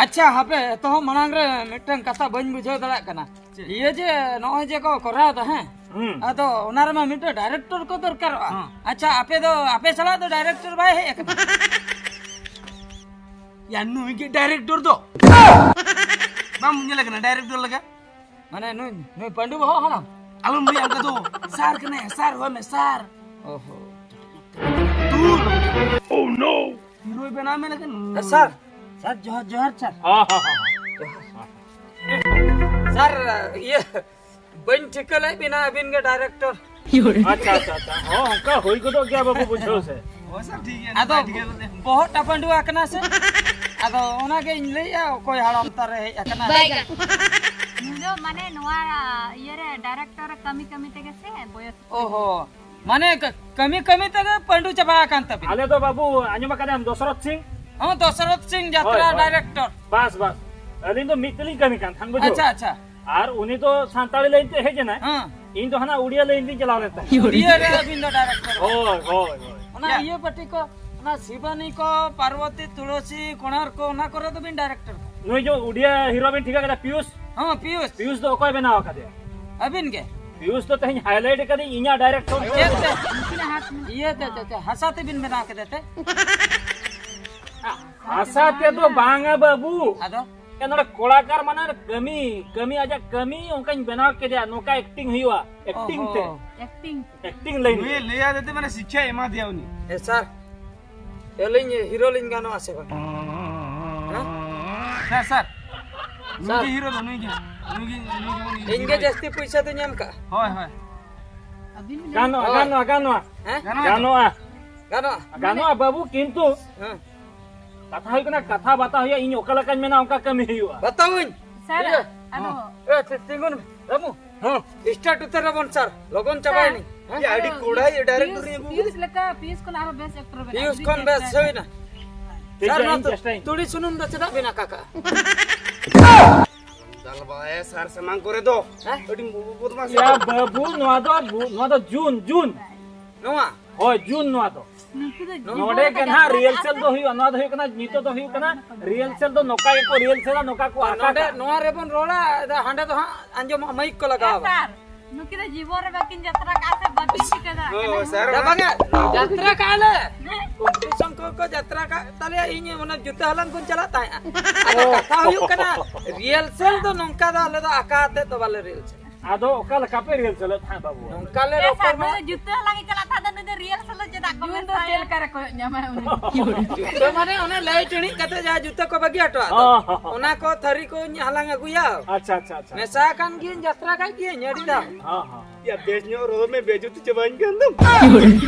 ᱟᱪᱪᱷᱟ, ᱦᱟᱯᱮ, ᱮᱛᱚᱦᱚᱵ ᱢᱟᱲᱟᱝ ᱨᱮ ᱢᱤᱫᱴᱟᱝ ᱠᱟᱛᱷᱟ ᱵᱟᱹᱧ ᱵᱩᱡᱷᱟᱹᱣ ᱫᱟᱲᱮᱭᱟᱜ ᱠᱟᱱᱟ᱾ ᱪᱮᱫ? ᱤᱭᱟᱹ ᱡᱮ ᱱᱚᱜᱼᱚᱭ ᱡᱮ ᱠᱚ ᱠᱚᱨᱟᱣ ᱮᱫᱟ, ᱦᱮᱸ? ᱦᱩᱸ᱾ ᱟᱫᱚ ᱚᱱᱟ ᱨᱮᱢᱟ ᱢᱤᱫᱴᱟᱝ ᱰᱟᱭᱨᱮᱠᱴᱚᱨ ᱠᱚ ᱫᱚᱨᱠᱟᱨᱚᱜᱼᱟ᱾ ᱦᱮᱸ᱾ ᱟᱪᱪᱷᱟ, ᱟᱯᱮ ᱫᱚ, ᱟᱯᱮ ᱥᱟᱞᱟᱜ ᱫᱚ ᱰᱟᱭᱨᱮᱠᱴᱚᱨ ᱵᱟᱭ ᱦᱮᱡ ᱟᱠᱟᱱᱟ? ᱭᱟ, ᱱᱩᱭ ᱜᱮ ᱰᱟᱭᱨᱮᱠᱴᱚᱨ ᱫᱚ᱾ ᱵᱟᱢ ᱧᱮᱞᱮ ᱠᱟᱱᱟ ᱰᱟᱭᱨᱮᱠᱴᱚᱨ ᱞᱮᱠᱟ? ᱢᱟᱱᱮ ᱱᱩᱭ, ᱱᱩᱭ ᱯᱟᱹᱰᱩ ᱵᱚᱦᱚᱜ ᱦᱟᱲᱟᱢ? ᱟᱞᱚᱢ ᱞᱟᱹᱭᱟ ᱚᱱᱠᱟ ᱫᱚ᱾ ᱥᱟᱨ ᱠᱟᱱᱟᱭ, ᱥᱟᱨ, ᱦᱳᱭ ᱢᱮ, ᱥᱟᱨ᱾ ᱚᱦᱚ᱾ ᱫᱩᱨ᱾ Oh no! ᱦᱤᱨᱳᱭ ᱵᱮᱱᱟᱣ ᱢᱮ ᱞᱮᱠᱷᱟᱱ᱾ ᱮ, ᱥᱟᱨ, ᱥᱟᱨ, ᱡᱚᱦᱟᱨ, ᱡᱚᱦᱟᱨ, ᱥᱟᱨ᱾ ᱦᱚᱸ, ᱦᱚᱸ, ᱦᱚᱸ, ᱦᱚᱸ᱾ ᱥᱟᱨ, ᱤᱭᱟᱹ, ᱵᱟᱹᱧ ᱴᱷᱤᱠᱟᱹ ᱞᱮᱫ ᱵᱤᱱᱟ, ᱟᱹᱵᱤᱱ ᱜᱮ ᱰᱟᱭᱨᱮᱠᱴᱚᱨ᱾ ᱟᱪᱪᱷᱟ, ᱟᱪᱪᱷᱟ, ᱟᱪᱪᱷᱟ᱾ ᱦᱚᱸ, ᱚᱱᱠᱟ ᱦᱩᱭ ᱜᱚᱫᱚᱜ ᱜᱮᱭᱟ ᱵᱟᱹᱵᱩ, ᱵᱩᱡᱷᱟᱹᱣ ᱥᱮ᱾ ᱦᱳᱭ ᱥᱟᱨ, ᱴᱷᱤᱠ ᱜᱮᱭᱟ, ᱟᱫᱚ ᱱᱟᱯᱟᱭ ᱴᱷᱤᱠ ᱜᱮᱭᱟ ᱵᱚᱞᱮ᱾ ᱵᱚᱦᱚᱜ ᱴᱟᱯᱟᱹᱰᱩ ᱟᱠᱟᱱᱟ ᱥᱮ, ᱟᱫᱚ ᱚᱱᱟᱜᱮ ᱤᱧ ᱞᱟᱹᱭᱮᱜᱼᱟ, ᱚᱠᱚᱭ ᱦᱟᱲᱟᱢ ᱛᱟᱨᱮ ᱦᱮᱡ ᱟᱠᱟᱱᱟ᱾ ᱵᱟᱭᱜᱟᱱ᱾ ᱱᱩᱭ ᱫᱚ ᱢᱟᱱᱮ ᱱᱚᱣᱟ ᱤᱭᱟᱹ ᱨᱮ ᱰᱟᱭᱨᱮᱠᱴᱚᱨ ᱨᱮ ᱠᱟᱹᱢᱤ ᱠᱟᱹᱢᱤ ᱛᱮᱜᱮ ᱥᱮ ᱵᱚᱭᱚᱥ ᱠᱚ ᱚᱦᱚ, ᱢᱟᱱᱮ ᱠᱟᱹ-, ᱠᱟᱹᱢᱤ ᱠᱟᱹᱢᱤ ᱛᱮᱜᱮ ᱯᱟᱹᱰᱩ ᱪᱟᱵᱟ ᱟᱠᱟᱱ ᱛᱟᱵᱤᱱᱟ᱾ ᱟᱞᱮ ᱫᱚ ᱵᱟᱹᱵᱩ, ᱟᱸᱡᱚᱢ ᱟᱠᱟᱫᱟᱢ ᱫᱚᱥᱨᱚᱛᱷ ᱥᱤᱝ? ᱦᱚᱸ, ᱫᱚᱥᱨᱚᱛᱷ ᱥᱤᱝ ᱡᱟᱛᱨᱟ ᱦᱳᱭ, ᱦᱳᱭ᱾ ᱰᱟᱭᱨᱮᱠᱴᱚᱨ᱾ ᱵᱟᱥ, ᱵᱟᱥ᱾ ᱟᱹᱞᱤᱧ ᱫᱚ ᱢᱤᱫ ᱛᱮᱞᱤᱧ ᱠᱟᱹᱢᱤ ᱠᱟᱱ ᱛᱟᱦᱮᱸᱱ, ᱵᱩᱡᱷᱟᱹᱣ? ᱟᱪᱪᱷᱟ, ᱟᱪᱪᱷᱟ᱾ ᱟᱨ ᱩᱱᱤ ᱫᱚ ᱥᱟᱱᱛᱟᱲᱤ ᱞᱟᱭᱤᱱ ᱛᱮ ᱦᱮᱡ ᱮᱱᱟᱭ᱾ ᱦᱮᱸ᱾ ᱤᱧ ᱫᱚ ᱦᱟᱱᱟ ᱩᱲᱤᱭᱟ ᱞᱟᱭᱤᱱ ᱛᱤᱧ ᱪᱟᱞᱟᱣ ᱞᱮᱱ ᱛᱟᱦᱮᱸᱫ᱾ ᱩᱲᱤᱭᱟ ᱨᱮ ᱟᱹᱵᱤᱱ ᱫᱚ ᱰᱟᱭᱨᱮᱠᱴᱚᱨ᱾ ᱦᱳᱭ, ᱦᱳᱭ, ᱦᱳᱭ᱾ ᱚᱱᱟ ᱭᱟ᱾ ᱤᱭᱟᱹ ᱯᱟᱹᱴᱤ ᱠᱚ, ᱚᱱᱟ ᱥᱤᱵᱟᱱᱤ ᱠᱚ, ᱯᱟᱨᱵᱚᱛᱤ, ᱛᱩᱞᱚᱥᱤ, ᱠᱳᱬᱟᱨᱠᱚ, ᱚᱱᱟ ᱠᱚᱨᱮ ᱫᱚᱵᱤᱱ ᱰᱟᱭᱨᱮᱠᱴᱚᱨ ᱠᱚ? ᱱᱩᱭ ᱡᱚ ᱩᱲᱤᱭᱟ ᱦᱤᱨᱳ ᱵᱤᱱ ᱴᱷᱤᱠᱟ ᱠᱟᱫᱟ, ᱯᱤᱭᱩᱥ? ᱦᱚᱸ, ᱯᱤᱭᱩᱥ᱾ ᱯᱤᱭᱩᱥ ᱫᱚ ᱚᱠᱚᱭ ᱵᱮᱱᱟᱣ ᱟᱠᱟᱫᱮᱭᱟ? ᱟᱹᱵᱤᱱ ᱜᱮ᱾ ᱯᱤᱭᱩᱥ ᱫᱚ ᱛᱮᱦᱮᱧ highlight ᱟᱠᱟᱫᱤᱧ ᱤᱧᱟᱹᱜ direction᱾ ᱪᱮᱫ ᱛᱮ? ᱤᱭᱟᱹ ᱛᱮ, ᱛᱮ, ᱛᱮ, ᱦᱟᱥᱟ ᱛᱮᱵᱤᱱ ᱵᱮᱱᱟᱣ ᱠᱮᱫᱟ ᱛᱮ? ᱦᱟᱥᱟ ᱛᱮᱫᱚ ᱵᱟᱝᱟ ᱵᱟᱹᱵᱩ᱾ ᱟᱫᱚ? ᱮ, ᱱᱚᱰᱮ ᱠᱚᱲᱟᱠᱟᱨ ᱢᱟᱱᱮ ᱠᱟᱹᱢᱤ, ᱠᱟᱹᱢᱤ ᱟᱡᱟᱜ ᱠᱟᱹᱢᱤ ᱚᱱᱠᱟᱧ ᱵᱮᱱᱟᱣ ᱠᱮᱫᱮᱭᱟ, ᱱᱚᱝᱠᱟ acting ᱦᱩᱭᱩᱜᱼᱟ, acting ᱛᱮ᱾ ᱚᱦᱚ᱾ Acting᱾ Acting line ᱱᱩᱭᱮ ᱨᱮ᱾ ᱞᱟᱹᱭᱟ ᱡᱟᱛᱮ ᱢᱟᱱᱮ ᱥᱤᱠᱠᱷᱟ ᱮᱢᱟ ᱫᱮᱭᱟ ᱩᱱᱤ᱾ ᱮ ᱥᱟᱨ, ᱟᱹᱞᱤᱧ ᱦᱤᱨᱳ ᱞᱤᱧ ᱜᱟᱱᱚᱜᱼᱟ ᱥᱮ ᱵᱟᱝ? ᱦᱮᱸ? ᱥᱟᱨ, ᱥᱟᱨ᱾ ᱱᱩᱭ ᱜᱮ ᱦᱤᱨᱳ ᱫᱚ, ᱱᱩᱭ ᱜᱮ, ᱱᱩᱭ ᱜᱮ, ᱱᱩᱭ ᱜᱮᱵᱚᱱ ᱤᱧ ᱜᱮ ᱦᱤᱨᱳᱭᱟ᱾ ᱡᱟᱹᱥᱛᱤ ᱯᱚᱭᱥᱟ ᱫᱚᱧ ᱮᱢ ᱠᱟᱜᱼᱟ᱾ ᱦᱳᱭ, ᱦᱳᱭ᱾ ᱟᱹᱵᱤᱱ ᱵᱤᱱ ᱜᱟᱱᱚᱜᱼᱟ, ᱦᱳᱭ᱾ ᱜᱟᱱᱚᱜᱼᱟ, ᱜᱟᱱᱚᱜᱼᱟ᱾ ᱦᱮᱸ? ᱜᱟᱱᱚᱜᱼᱟ᱾ ᱜᱟᱱᱚᱜᱼᱟ᱾ ᱜᱟᱱᱚᱜᱼᱟ ᱵᱟᱹᱵᱩ, ᱠᱤᱱᱛᱩ ᱦᱮᱸ᱾ ᱠᱟᱛᱷᱟ ᱦᱩᱭᱩᱜ ᱠᱟᱱᱟ, ᱠᱟᱛᱷᱟ ᱵᱟᱛᱟ ᱦᱩᱭᱩᱜᱼᱟ, ᱤᱧ ᱚᱠᱟ ᱞᱮᱠᱟᱧ ᱢᱮᱱᱟ ᱚᱱᱠᱟ ᱠᱟᱹᱢᱤ ᱦᱩᱭᱩᱜᱼᱟ᱾ ᱵᱟᱛᱟᱣᱟᱹᱧ᱾ ᱥᱟᱨ, ᱤᱭᱟᱹ᱾ ᱟᱫᱚ ᱮ, ᱛᱤ-, ᱛᱤᱸᱜᱩᱱ ᱢᱮ, ᱵᱟᱹᱵᱩ᱾ ᱦᱮᱸ᱾ Start ᱩᱛᱟᱹᱨ ᱟᱵᱚᱱ ᱥᱟᱨ, ᱞᱚᱜᱚᱱ ᱪᱟᱵᱟᱭᱮᱱ᱾ ᱦᱮᱸ? ᱭᱟ, ᱟᱹᱰᱤ ᱟᱫᱚ ᱠᱚᱲᱟᱭ ᱯᱤᱭᱩᱥ, ᱰᱟᱭᱨᱮᱠᱴ ᱯᱤᱭᱩᱥ, ᱩᱱᱤ ᱟᱹᱜᱩ ᱯᱤᱭᱩᱥ ᱠᱮᱫᱟ᱾ ᱞᱮᱠᱟ, ᱯᱤᱭᱩᱥ ᱠᱷᱚᱱ ᱟᱨᱚ ᱵᱮᱥ ᱮᱠᱴᱚᱨ ᱵᱮᱱᱟᱜᱼᱟ, ᱯᱤᱭᱩᱥ ᱡᱩᱫᱤ ᱠᱷᱚᱱ ᱵᱮᱥ ᱪᱮᱥᱴᱟᱭᱟ᱾ ᱦᱩᱭᱱᱟ᱾ ᱴᱷᱤᱠ ᱥᱟᱨ, ᱜᱮᱭᱟ, ᱱᱚᱣᱟ ᱤᱧ ᱛᱩ-, ᱪᱮᱥᱴᱟᱭᱟᱹᱧ᱾ ᱛᱩᱲᱤ ᱥᱩᱱᱩᱢ ᱫᱚ ᱪᱮᱫᱟᱜ ᱵᱮᱱ ᱟᱠᱟ ᱠᱟᱜᱼᱟ? ᱫᱟᱞ ᱵᱟᱲᱟᱭᱟ ᱥᱟᱨ ᱥᱟᱢᱟᱝ ᱠᱚᱨᱮ ᱫᱚ᱾ ᱦᱮᱸ? ᱟᱹᱰᱤ ᱵᱚ-, ᱵᱚ-, ᱵᱚᱫᱢᱟᱥ᱾ ᱭᱟ ᱵᱟᱹᱵᱩ, ᱱᱚᱣᱟ ᱫᱚ ᱵᱩ-, ᱱᱚᱣᱟ ᱫᱚ ᱡᱩᱱ, ᱡᱩᱱ᱾ ᱱᱚᱣᱟ? ᱦᱳᱭ, ᱡᱩᱱ ᱱᱚᱣᱟ ᱫᱚ᱾ ᱱᱩᱠᱩ ᱫᱚ ᱱᱚᱰᱮ ᱜᱮ ᱱᱟᱦᱟᱜ ᱡᱤᱵᱚᱱ ᱨᱮ ᱨᱤᱦᱟᱨᱥᱮᱞ ᱫᱚ ᱦᱩᱭᱩᱜᱼᱟ᱾ ᱱᱚᱣᱟ ᱫᱚ ᱦᱩᱭᱩᱜ ᱠᱟᱱᱟ, ᱱᱤᱛᱚᱜ ᱫᱚ ᱦᱩᱭᱩᱜ ᱠᱟᱱᱟ, ᱨᱤᱦᱟᱨᱥᱮᱞ ᱫᱚ ᱱᱚᱝᱠᱟ ᱜᱮᱠᱚ ᱨᱤᱦᱟᱨᱥᱮᱞᱟ, ᱱᱚᱝᱠᱟ ᱠᱚ ᱟᱨ ᱟᱠᱟᱫᱟ᱾ ᱱᱚᱰᱮ ᱱᱚᱣᱟ ᱨᱮᱵᱚᱱ ᱨᱚᱲᱟ, ᱟᱫᱚ ᱦᱟᱸᱰᱮ ᱫᱚ ᱦᱟᱸᱜ ᱟᱸᱡᱚᱢᱚᱜᱼᱟ, ᱢᱟᱭᱤᱠ ᱠᱚ ᱞᱟᱜᱟᱣᱟ᱾ ᱦᱮᱸ, ᱥᱟᱨ, ᱱᱩᱠᱤᱱ ᱫᱚ ᱡᱤᱵᱚᱱ ᱨᱮ ᱵᱟᱹᱠᱤᱱ ᱡᱟᱛᱨᱟ ᱠᱟᱜᱼᱟ ᱥᱮ ᱵᱟᱹᱠᱤᱱ ᱴᱷᱤᱠᱟᱹ ᱫᱟᱲᱮᱭᱟᱜ ᱦᱳᱭ, ᱠᱟᱱᱟ᱾ ᱥᱟᱨ, ᱫᱟ ᱵᱟᱝᱟ, ᱡᱟᱛᱨᱟ ᱠᱟᱜᱼᱟ ᱞᱮ᱾ ᱦᱮᱸ᱾ ᱠᱚᱢᱯᱤᱴᱤᱥᱚᱱ ᱠᱚ ᱠᱚ ᱡᱟᱛᱨᱟ ᱠᱟᱜ ᱛᱟᱞᱮᱭᱟ, ᱤᱧ ᱚᱱᱟ ᱡᱩᱛᱟᱹ ᱦᱟᱞᱟᱝ ᱠᱚᱧ ᱪᱟᱞᱟᱜ ᱛᱟᱦᱮᱸᱜᱼᱟ᱾ ᱟᱫᱚ ᱚ᱾ ᱠᱟᱛᱷᱟ ᱦᱩᱭᱩᱜ ᱠᱟᱱᱟ, ᱨᱤᱦᱟᱨᱥᱮᱞ ᱫᱚ ᱱᱚᱝᱠᱟ ᱫᱚ ᱟᱞᱮ ᱫᱚ ᱟᱠᱟ ᱟᱛᱮᱫ ᱫᱚ ᱵᱟᱞᱮ ᱨᱤᱦᱟᱨᱥᱮᱞᱟ᱾ ᱟᱫᱚ ᱚᱠᱟ ᱞᱮᱠᱟ ᱯᱮ ᱨᱤᱦᱟᱨᱥᱮᱞᱮᱫ ᱛᱟᱦᱮᱸᱫ ᱵᱟᱹᱵᱩ? ᱱᱚᱝᱠᱟ ᱞᱮ ᱮ ᱨᱚᱯᱚᱲ ᱥᱟᱨ, ᱢᱟ᱾ ᱱᱩᱭ ᱫᱚ ᱡᱩᱛᱟᱹ ᱦᱟᱞᱟᱝ ᱮ ᱪᱟᱞᱟᱜ ᱛᱟᱦᱮᱸᱫ, ᱱᱩᱭ ᱫᱚ ᱨᱤᱦᱟᱨᱥᱮᱞ ᱫᱚ ᱪᱮᱫᱟᱜ ᱠᱚ ᱡᱩᱱ ᱫᱚ ᱢᱮᱥᱟᱭᱟ? ᱪᱮᱫ ᱞᱮᱠᱟ ᱨᱮ ᱠᱚᱭᱚᱜ ᱧᱟᱢᱟᱭ ᱩᱱᱤ? ᱡᱩᱛᱟᱹ ᱢᱟᱱᱮ ᱚᱱᱮ ᱞᱟᱭᱤᱴ ᱮᱱᱮᱡ ᱠᱟᱛᱮ ᱡᱟᱦᱟᱸ ᱡᱩᱛᱟᱹ ᱠᱚ ᱵᱟᱹᱜᱤ ᱦᱚᱴᱚᱣᱟᱜ ᱫᱚ, ᱦᱚᱸ, ᱦᱚᱸ, ᱦᱚᱸ᱾ ᱚᱱᱟ ᱠᱚ ᱛᱷᱟᱹᱨᱤ ᱠᱚᱧ ᱦᱟᱞᱟᱝ ᱟᱹᱜᱩᱭᱟ᱾ ᱟᱪᱪᱷᱟ, ᱟᱪᱪᱷᱟ, ᱟᱪᱪᱷᱟ᱾ ᱢᱮᱥᱟ ᱟᱠᱟᱱ ᱜᱤᱭᱟᱹᱧ, ᱡᱟᱛᱨᱟ ᱠᱟᱜ ᱜᱤᱭᱟᱹᱧ ᱟᱹᱰᱤ ᱫᱷᱟᱣ᱾ ᱦᱚᱸ, ᱦᱚᱸ᱾ ᱭᱟ, ᱵᱮᱥ ᱧᱚᱜ ᱨᱚᱲ ᱢᱮ, ᱵᱮᱡᱚᱛᱤ ᱪᱟᱵᱟᱧ ᱠᱟᱱ ᱫᱚᱢ᱾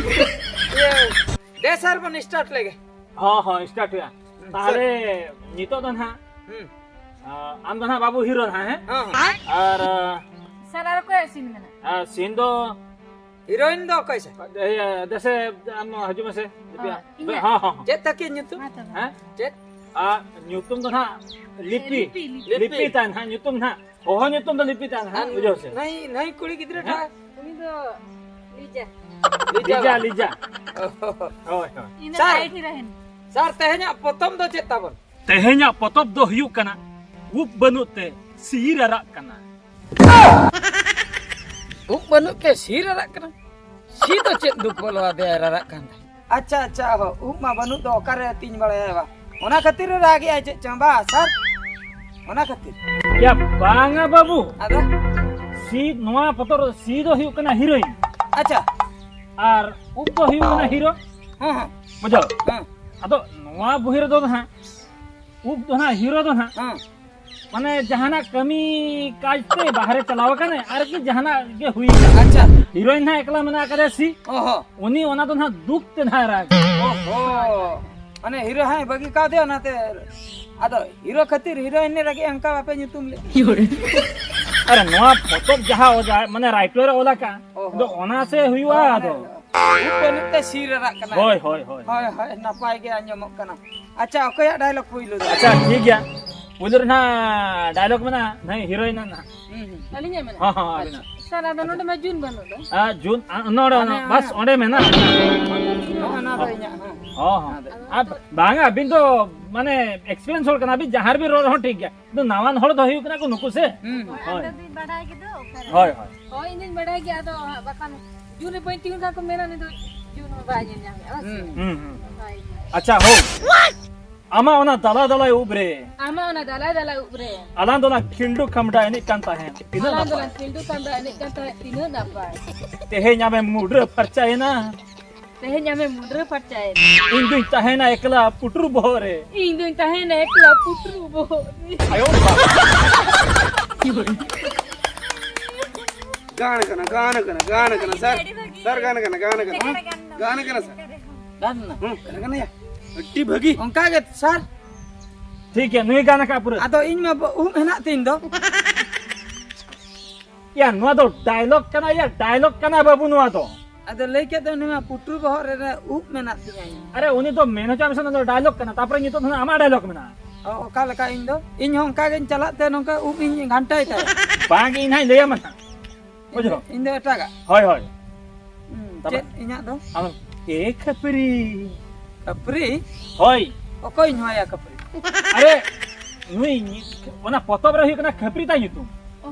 ᱤᱭᱟᱹ, ᱫᱮ ᱥᱟᱨ ᱵᱚᱱ start ᱞᱮᱜᱮ᱾ ᱦᱚᱸ, ᱦᱚᱸ, start ᱦᱩᱭᱩᱜᱼᱟ᱾ ᱦᱩᱸ, ᱛᱟᱦᱞᱮ ᱥᱟᱨ᱾ ᱱᱤᱛᱚᱜ ᱫᱚ ᱱᱟᱦᱟᱜ, ᱦᱩᱸ᱾ ᱟ, ᱟᱢ ᱫᱚ ᱱᱟᱦᱟᱜ ᱵᱟᱹᱵᱩ ᱦᱤᱨᱳ ᱱᱟᱦᱟᱜ, ᱦᱮᱸ? ᱦᱚᱸ, ᱦᱚᱸ᱾ ᱟᱨ, ᱟ, ᱥᱟᱨ, ᱟᱨ ᱚᱠᱚᱭᱟᱜ scene ᱢᱮᱱᱟᱜᱼᱟ? ᱟ, scene ᱫᱚ ᱦᱤᱨᱳᱭᱤᱱ ᱫᱚ ᱚᱠᱚᱭ ᱥᱮ? ᱤᱭᱟᱹ, ᱫᱮᱥᱮ, ᱟᱢ ᱦᱤᱡᱩᱜ ᱢᱮᱥᱮ᱾ ᱚ, ᱤᱧᱟᱹᱜ? ᱦᱚᱸ, ᱦᱚᱸ, ᱦᱚᱸ᱾ ᱪᱮᱫ ᱛᱟᱹᱠᱤᱱ ᱧᱩᱛᱩᱢ? ᱢᱟ ᱛᱚᱵᱮ᱾ ᱦᱮᱸ? ᱪᱮᱫ? ᱟ, ᱧᱩᱛᱩᱢ ᱫᱚ ᱱᱟᱦᱟᱜ ᱞᱤᱯᱤ᱾ ᱞᱤᱯᱤ, ᱞᱤᱯᱤ᱾ ᱞᱤᱯᱤ ᱛᱟᱭ ᱱᱟᱦᱟᱜ ᱧᱩᱛᱩᱢ ᱱᱟᱦᱟᱜ᱾ ᱦᱚᱦᱚ ᱧᱩᱛᱩᱢ ᱫᱚ ᱞᱤᱯᱤ ᱛᱟᱭ ᱱᱟᱦᱟᱜ, ᱟᱨ ᱵᱩᱡᱷᱟᱹᱣ ᱥᱮ? ᱱᱟᱹᱭ, ᱱᱟᱹᱭ ᱠᱩᱲᱤ ᱜᱤᱫᱽᱨᱟᱹ ᱦᱮᱸ? ᱴᱟᱜ? ᱩᱱᱤ ᱫᱚ ᱞᱤᱡᱟ᱾ ᱞᱤᱡᱟ ᱞᱤᱡᱟ, ᱵᱟ? ᱞᱤᱡᱟ᱾ ᱚ, ᱦᱚ, ᱦᱚ᱾ ᱦᱳᱭ, ᱦᱳᱭ᱾ ᱤᱧ ᱫᱚ ᱥᱟᱨ, ᱥᱟᱭᱤᱰ ᱨᱮ ᱦᱤᱱᱟᱹᱧ᱾ ᱥᱟᱨ, ᱛᱮᱦᱮᱧᱟᱜ ᱯᱚᱛᱚᱵ ᱫᱚ ᱪᱮᱫ ᱛᱟᱵᱚᱱ? ᱛᱮᱦᱮᱧᱟᱜ ᱯᱚᱛᱚᱵ ᱫᱚ ᱦᱩᱭᱩᱜ ᱠᱟᱱᱟ, ᱩᱵ ᱵᱟᱹᱱᱩᱜ ᱛᱮ ᱥᱤᱨ ᱟᱨᱟᱜ ᱠᱟᱱᱟ᱾ ᱩᱵ ᱵᱟᱹᱱᱩᱜ ᱛᱮ ᱥᱤᱨ ᱟᱨᱟᱜ ᱠᱟᱱᱟ? ᱥᱤ ᱫᱚ ᱪᱮᱫ ᱫᱩᱠ ᱵᱚᱞᱚ ᱟᱫᱮᱭᱟ, ᱟᱨᱟᱜ ᱠᱟᱱ ᱛᱟᱭ? ᱟᱪᱪᱷᱟ, ᱟᱪᱪᱷᱟ, ᱦᱚ, ᱩᱵ ᱢᱟ ᱵᱟᱹᱱᱩᱜ ᱫᱚ, ᱚᱠᱟᱨᱮ ᱟᱹᱛᱤᱧ ᱵᱟᱲᱟᱭᱟ ᱵᱟ? ᱚᱱᱟ ᱠᱷᱟᱹᱛᱤᱨ ᱮ ᱨᱟᱜᱮᱜᱼᱟᱭ ᱪᱮᱫ ᱪᱚᱝ ᱵᱟ, ᱥᱟᱨ? ᱚᱱᱟ ᱠᱷᱟᱹᱛᱤᱨ᱾ ᱭᱟ, ᱵᱟᱝᱟ ᱵᱟᱹᱵᱩ᱾ ᱟᱫᱚ? ᱥᱤ, ᱱᱚᱣᱟ ᱯᱚᱛᱚᱵ ᱨᱮ ᱥᱤ ᱫᱚ ᱦᱩᱭᱩᱜ ᱠᱟᱱᱟ ᱦᱤᱨᱳᱭᱤᱱ᱾ ᱟᱪᱪᱷᱟ᱾ ᱟᱨ ᱩᱵ ᱫᱚ ᱦᱩᱭᱩᱜ ᱠᱟᱱᱟ ᱦᱤᱨᱳ᱾ ᱦᱮᱸ, ᱦᱮᱸ᱾ ᱵᱩᱡᱷᱟᱹᱣ? ᱦᱮᱸ᱾ ᱟᱫᱚ ᱱᱚᱣᱟ ᱵᱚᱦᱤ ᱨᱮᱫᱚ ᱱᱟᱦᱟᱜ ᱩᱵ ᱫᱚ ᱱᱟᱦᱟᱜ ᱦᱤᱨᱳ ᱫᱚ ᱱᱟᱦᱟᱜ ᱦᱮᱸ᱾ ᱢᱟᱱᱮ ᱡᱟᱦᱟᱱᱟᱜ ᱠᱟᱹᱢᱤ ᱠᱟᱡᱽ ᱛᱮ ᱵᱟᱦᱨᱮ ᱪᱟᱞᱟᱣ ᱟᱠᱟᱱᱟᱭ, ᱟᱨᱠᱤ ᱡᱟᱦᱟᱱᱟᱜ ᱜᱮ ᱦᱩᱭ ᱟᱠᱟᱱᱟ᱾ ᱟᱪᱪᱷᱟ᱾ ᱦᱤᱨᱳᱭᱤᱱ ᱦᱟᱸᱜ ᱮᱠᱞᱟ ᱢᱮᱱᱟᱜ ᱟᱠᱟᱫᱮᱭᱟ ᱥᱤ᱾ ᱚ ᱦᱚᱸ᱾ ᱩᱱᱤ ᱚᱱᱟ ᱫᱚ ᱱᱟᱦᱟᱜ ᱫᱩᱠ ᱛᱮ ᱱᱟᱦᱟᱜ ᱨᱟᱜᱟ᱾ ᱚ ᱦᱚᱸ᱾ ᱢᱟᱱᱮ ᱦᱤᱨᱳ ᱦᱟᱸᱜ ᱵᱟᱹᱜᱤ ᱠᱟᱣᱫᱮᱭᱟ, ᱚᱱᱟᱛᱮ ᱟᱫᱚ ᱦᱤᱨᱳ ᱠᱷᱟᱹᱛᱤᱨ ᱦᱤᱨᱳᱭᱤᱱ ᱮ ᱨᱟᱜᱮᱜᱼᱟ, ᱚᱱᱠᱟ ᱵᱟᱯᱮ ᱧᱩᱛᱩᱢ ᱞᱮᱫ? ᱟᱨᱮ, ᱱᱚᱣᱟ ᱯᱚᱛᱚᱵ ᱡᱟᱦᱟᱸ ᱚᱡᱟ, ᱢᱟᱱᱮ ᱨᱟᱭᱴᱟᱨ ᱮ ᱚᱞ ᱟᱠᱟᱫ, ᱚ ᱦᱚᱸ᱾ ᱟᱫᱚ ᱚᱱᱟ ᱥᱮ ᱦᱩᱭᱩᱜᱼᱟ ᱟᱫᱚ᱾ ᱩᱵ ᱵᱟᱹᱱᱩᱜ ᱛᱮ ᱥᱤᱨ ᱨᱟᱨᱟᱜ ᱠᱟᱱᱟ᱾ ᱦᱳᱭ, ᱦᱳᱭ, ᱦᱳᱭ᱾ ᱦᱳᱭ, ᱦᱳᱭ, ᱱᱟᱯᱟᱭ ᱜᱮ ᱟᱸᱡᱚᱢᱚᱜ ᱠᱟᱱᱟ᱾ ᱟᱪᱪᱷᱟ, ᱚᱠᱚᱭᱟᱜ ᱰᱟᱭᱞᱚᱜ ᱯᱩᱭᱞᱩ ᱫᱚ? ᱟᱪᱪᱷᱟ, ᱴᱷᱤᱠ ᱜᱮᱭᱟ᱾ ᱯᱩᱭᱞᱩ ᱨᱮ ᱱᱟᱦᱟᱜ ᱰᱟᱭᱞᱚᱜ ᱢᱮᱱᱟᱜᱼᱟ, ᱱᱟᱦᱟᱜ ᱦᱤᱨᱳᱭᱤᱱ ᱟᱜ ᱱᱟᱦᱟᱜ᱾ ᱦᱩᱸ, ᱦᱩᱸ᱾ ᱟᱹᱞᱤᱧᱟᱜ ᱢᱮᱱᱟᱜᱼᱟ? ᱦᱚᱸ, ᱦᱚᱸ, ᱟᱪᱪᱷᱟ᱾ ᱟᱹᱞᱤᱧᱟᱜ᱾ ᱥᱟᱨ, ᱟᱫᱚ ᱱᱚᱰᱮ ᱢᱟ ᱡᱩᱱ ᱵᱟᱹᱱᱩᱜ ᱫᱚ᱾ ᱟᱨ ᱡᱩᱱ, ᱟ, ᱱᱚᱰᱮ, ᱢᱟᱱᱮ, ᱵᱟᱥ ᱚᱸᱰᱮ ᱢᱮᱱᱟᱜᱼᱟ᱾ ᱱᱚᱜᱼᱚ ᱱᱚᱣᱟ ᱫᱚ ᱦᱚᱸ᱾ ᱤᱧᱟᱹᱜ, ᱦᱮᱸ᱾ ᱦᱚᱸ, ᱦᱚᱸ᱾ ᱟᱫᱚ ᱟᱨ ᱵᱟᱝᱟ, ᱟᱹᱵᱤᱱ ᱫᱚ ᱢᱟᱱᱮ ᱮᱠᱥᱯᱤᱨᱤᱭᱮᱱᱥ ᱦᱚᱲ ᱠᱟᱱᱟ ᱵᱤᱱ, ᱡᱟᱦᱟᱸ ᱨᱮᱵᱤᱱ ᱨᱚᱲ ᱨᱮᱦᱚᱸ ᱴᱷᱤᱠ ᱜᱮᱭᱟ᱾ ᱟᱫᱚ ᱱᱟᱣᱟᱱ ᱦᱚᱲ ᱫᱚ ᱦᱩᱭᱩᱜ ᱠᱟᱱᱟ ᱠᱚ ᱱᱩᱠᱩ ᱥᱮ᱾ ᱦᱩᱸ᱾ ᱦᱳᱭ᱾ ᱟᱢ ᱫᱚ ᱵᱤᱱ ᱵᱟᱰᱟᱭ ᱜᱮᱫᱚ ᱚᱠᱟᱨᱮ? ᱦᱳᱭ, ᱦᱳᱭ᱾ ᱦᱳᱭ, ᱤᱧ ᱫᱩᱧ ᱵᱟᱰᱟᱭ ᱜᱮᱭᱟ, ᱟᱫᱚ ᱦᱟᱸᱜ ᱵᱟᱠᱷᱟᱱ ᱡᱩᱱ ᱨᱮ ᱵᱟᱹᱧ ᱛᱤᱸᱜᱩᱱ ᱠᱷᱟᱱ ᱠᱚ ᱢᱮᱱᱟ, "ᱩᱱᱤ ᱫᱚ ᱡᱩᱱ ᱦᱚᱸ ᱵᱟᱭ ᱧᱮᱞ ᱧᱟᱢᱮᱜᱼᱟ", ᱵᱟᱝ ᱥᱮ? ᱦᱩᱸ᱾ ᱦᱩᱸ, ᱦᱩᱸ᱾ ᱦᱳᱭ᱾ ᱟᱪᱪᱷᱟ, ᱦᱳ᱾ ᱟᱢᱟᱜ ᱚᱱᱟ ᱫᱟᱞᱟ ᱫᱟᱞᱟᱭ ᱩᱵ ᱨᱮ᱾ ᱟᱢᱟᱜ ᱚᱱᱟ ᱫᱟᱞᱟ ᱫᱟᱞᱟ ᱩᱵ ᱨᱮ᱾ ᱟᱞᱟᱝ ᱫᱚᱞᱟᱝ ᱠᱷᱤᱞᱰᱩ ᱠᱷᱟᱢᱰᱟ ᱮᱱᱮᱡ ᱠᱟᱱ ᱛᱟᱦᱮᱸᱫ᱾ ᱛᱤᱱᱟᱹᱜ ᱟᱞᱟᱝ ᱱᱟᱯᱟᱭ᱾ ᱫᱚᱞᱟᱝ ᱠᱷᱤᱞᱰᱩ ᱠᱷᱟᱢᱰᱟ ᱮᱱᱮᱡ ᱠᱟᱱ ᱛᱟᱦᱮᱸᱫ, ᱛᱤᱱᱟᱹᱜ ᱱᱟᱯᱟᱭ᱾ ᱛᱮᱦᱮᱧ ᱟᱢᱮᱢ ᱢᱩᱰᱨᱟᱹ ᱯᱷᱟᱨᱪᱟᱭᱮᱱᱟ᱾ ᱛᱮᱦᱮᱧ ᱟᱢᱮᱢ ᱢᱩᱰᱨᱟᱹ ᱯᱷᱟᱨᱪᱟᱭᱮᱱᱟ᱾ ᱤᱧ ᱫᱩᱧ ᱛᱟᱦᱮᱱᱟ ᱮᱠᱞᱟ ᱯᱩᱴᱩᱨ ᱵᱚᱦᱚᱜ ᱨᱮ᱾ ᱤᱧ ᱫᱩᱧ ᱛᱟᱦᱮᱱᱟ ᱮᱠᱞᱟ ᱯᱩᱴᱩᱨ ᱵᱚᱦᱚᱜ ᱨᱮ᱾ ᱟᱭᱳ ᱵᱟᱵᱟ᱾ ᱜᱟᱱ ᱠᱟᱱᱟ, ᱜᱟᱱ ᱠᱟᱱᱟ, ᱜᱟᱱ ᱠᱟᱱᱟ, ᱥᱟᱨ᱾ ᱥᱟᱨ, ᱜᱟᱱ ᱠᱟᱱᱟ, ᱜᱟᱱ ᱠᱟᱱᱟ᱾ ᱜᱟᱱ ᱠᱟᱱᱟ, ᱥᱟᱨ᱾ ᱜᱟᱱ ᱠᱟᱱᱟ᱾ ᱦᱩᱸ, ᱜᱟᱱ ᱠᱟᱱᱟ ᱭᱟ᱾ ᱟᱹᱰᱤ ᱵᱷᱟᱹᱜᱤ᱾ ᱚᱱᱠᱟ ᱜᱮ, ᱥᱟᱨ᱾ ᱴᱷᱤᱠ ᱜᱮᱭᱟ, ᱱᱩᱭ ᱜᱟᱱ ᱟᱠᱟᱫ ᱯᱩᱨᱟᱹ᱾ ᱟᱫᱚ ᱤᱧ ᱢᱟ ᱵᱚ-, ᱩᱵ ᱦᱮᱱᱟᱜ ᱛᱤᱧ ᱫᱚ᱾ ᱭᱟ, ᱱᱚᱣᱟ ᱫᱚ ᱰᱟᱭᱞᱚᱜ ᱠᱟᱱᱟ ᱭᱟ, ᱰᱟᱭᱞᱚᱜ ᱠᱟᱱᱟ ᱵᱟᱹᱵᱩ ᱱᱚᱣᱟ ᱫᱚ᱾ ᱟᱫᱚ ᱞᱟᱹᱭ ᱠᱮᱫ ᱫᱚ ᱩᱱᱤ ᱢᱟ ᱯᱩᱴᱩᱨ ᱵᱚᱦᱚᱜ ᱨᱮ, ᱨᱮ ᱩᱵ ᱢᱮᱱᱟᱜ ᱛᱤᱧᱟ ᱤᱧ᱾ ᱟᱨᱮ, ᱩᱱᱤ ᱫᱚ ᱢᱮᱱ ᱦᱚᱪᱚ ᱢᱮᱥᱮ, ᱱᱚᱣᱟ ᱫᱚ ᱰᱟᱭᱞᱚᱜ ᱠᱟᱱᱟ, ᱛᱟᱯᱚᱨᱮ ᱱᱤᱛᱚᱜ ᱫᱚ ᱟᱢᱟᱜ ᱰᱟᱭᱞᱚᱜ ᱢᱮᱱᱟᱜᱼᱟ᱾ ᱚ, ᱚᱠᱟ ᱞᱮᱠᱟ ᱤᱧ ᱫᱚ? ᱤᱧ ᱦᱚᱸ ᱚᱱᱠᱟ ᱜᱤᱧ ᱪᱟᱞᱟᱜ ᱛᱮ ᱱᱚᱝᱠᱟ ᱩᱵ ᱤᱧ ᱜᱷᱟᱱᱴᱟᱭ ᱛᱟᱭᱟ᱾ ᱵᱟᱝ, ᱤᱧ ᱦᱟᱸᱜ ᱤᱧ ᱞᱟᱹᱭᱟᱢᱟ ᱦᱟᱸᱜ᱾ ᱵᱩᱡᱷᱟᱹᱣ? ᱤᱧ ᱫᱚ ᱮᱴᱟᱜᱟᱜ᱾ ᱦᱳᱭ, ᱦᱳᱭ᱾ ᱦᱩᱸ, ᱛᱟᱯᱚᱨᱮ? ᱪᱮᱫ ᱤᱧᱟᱜ ᱫᱚ? ᱟᱢ, ᱮ ᱠᱷᱟᱹᱯᱨᱤ᱾ ᱠᱷᱟᱹᱯᱨᱤ? ᱦᱳᱭ᱾ ᱚᱠᱚᱭᱤᱧ ᱦᱚᱦᱚᱭᱟ ᱠᱷᱟᱹᱯᱨᱤ? ᱟᱨᱮ, ᱱᱩᱭ, ᱚᱱᱟ ᱯᱚᱛᱚᱵ ᱨᱮ ᱦᱩᱭᱩᱜ ᱠᱟᱱᱟ ᱠᱷᱟᱹᱯᱨᱤ ᱛᱟᱭ ᱧᱩᱛᱩᱢ᱾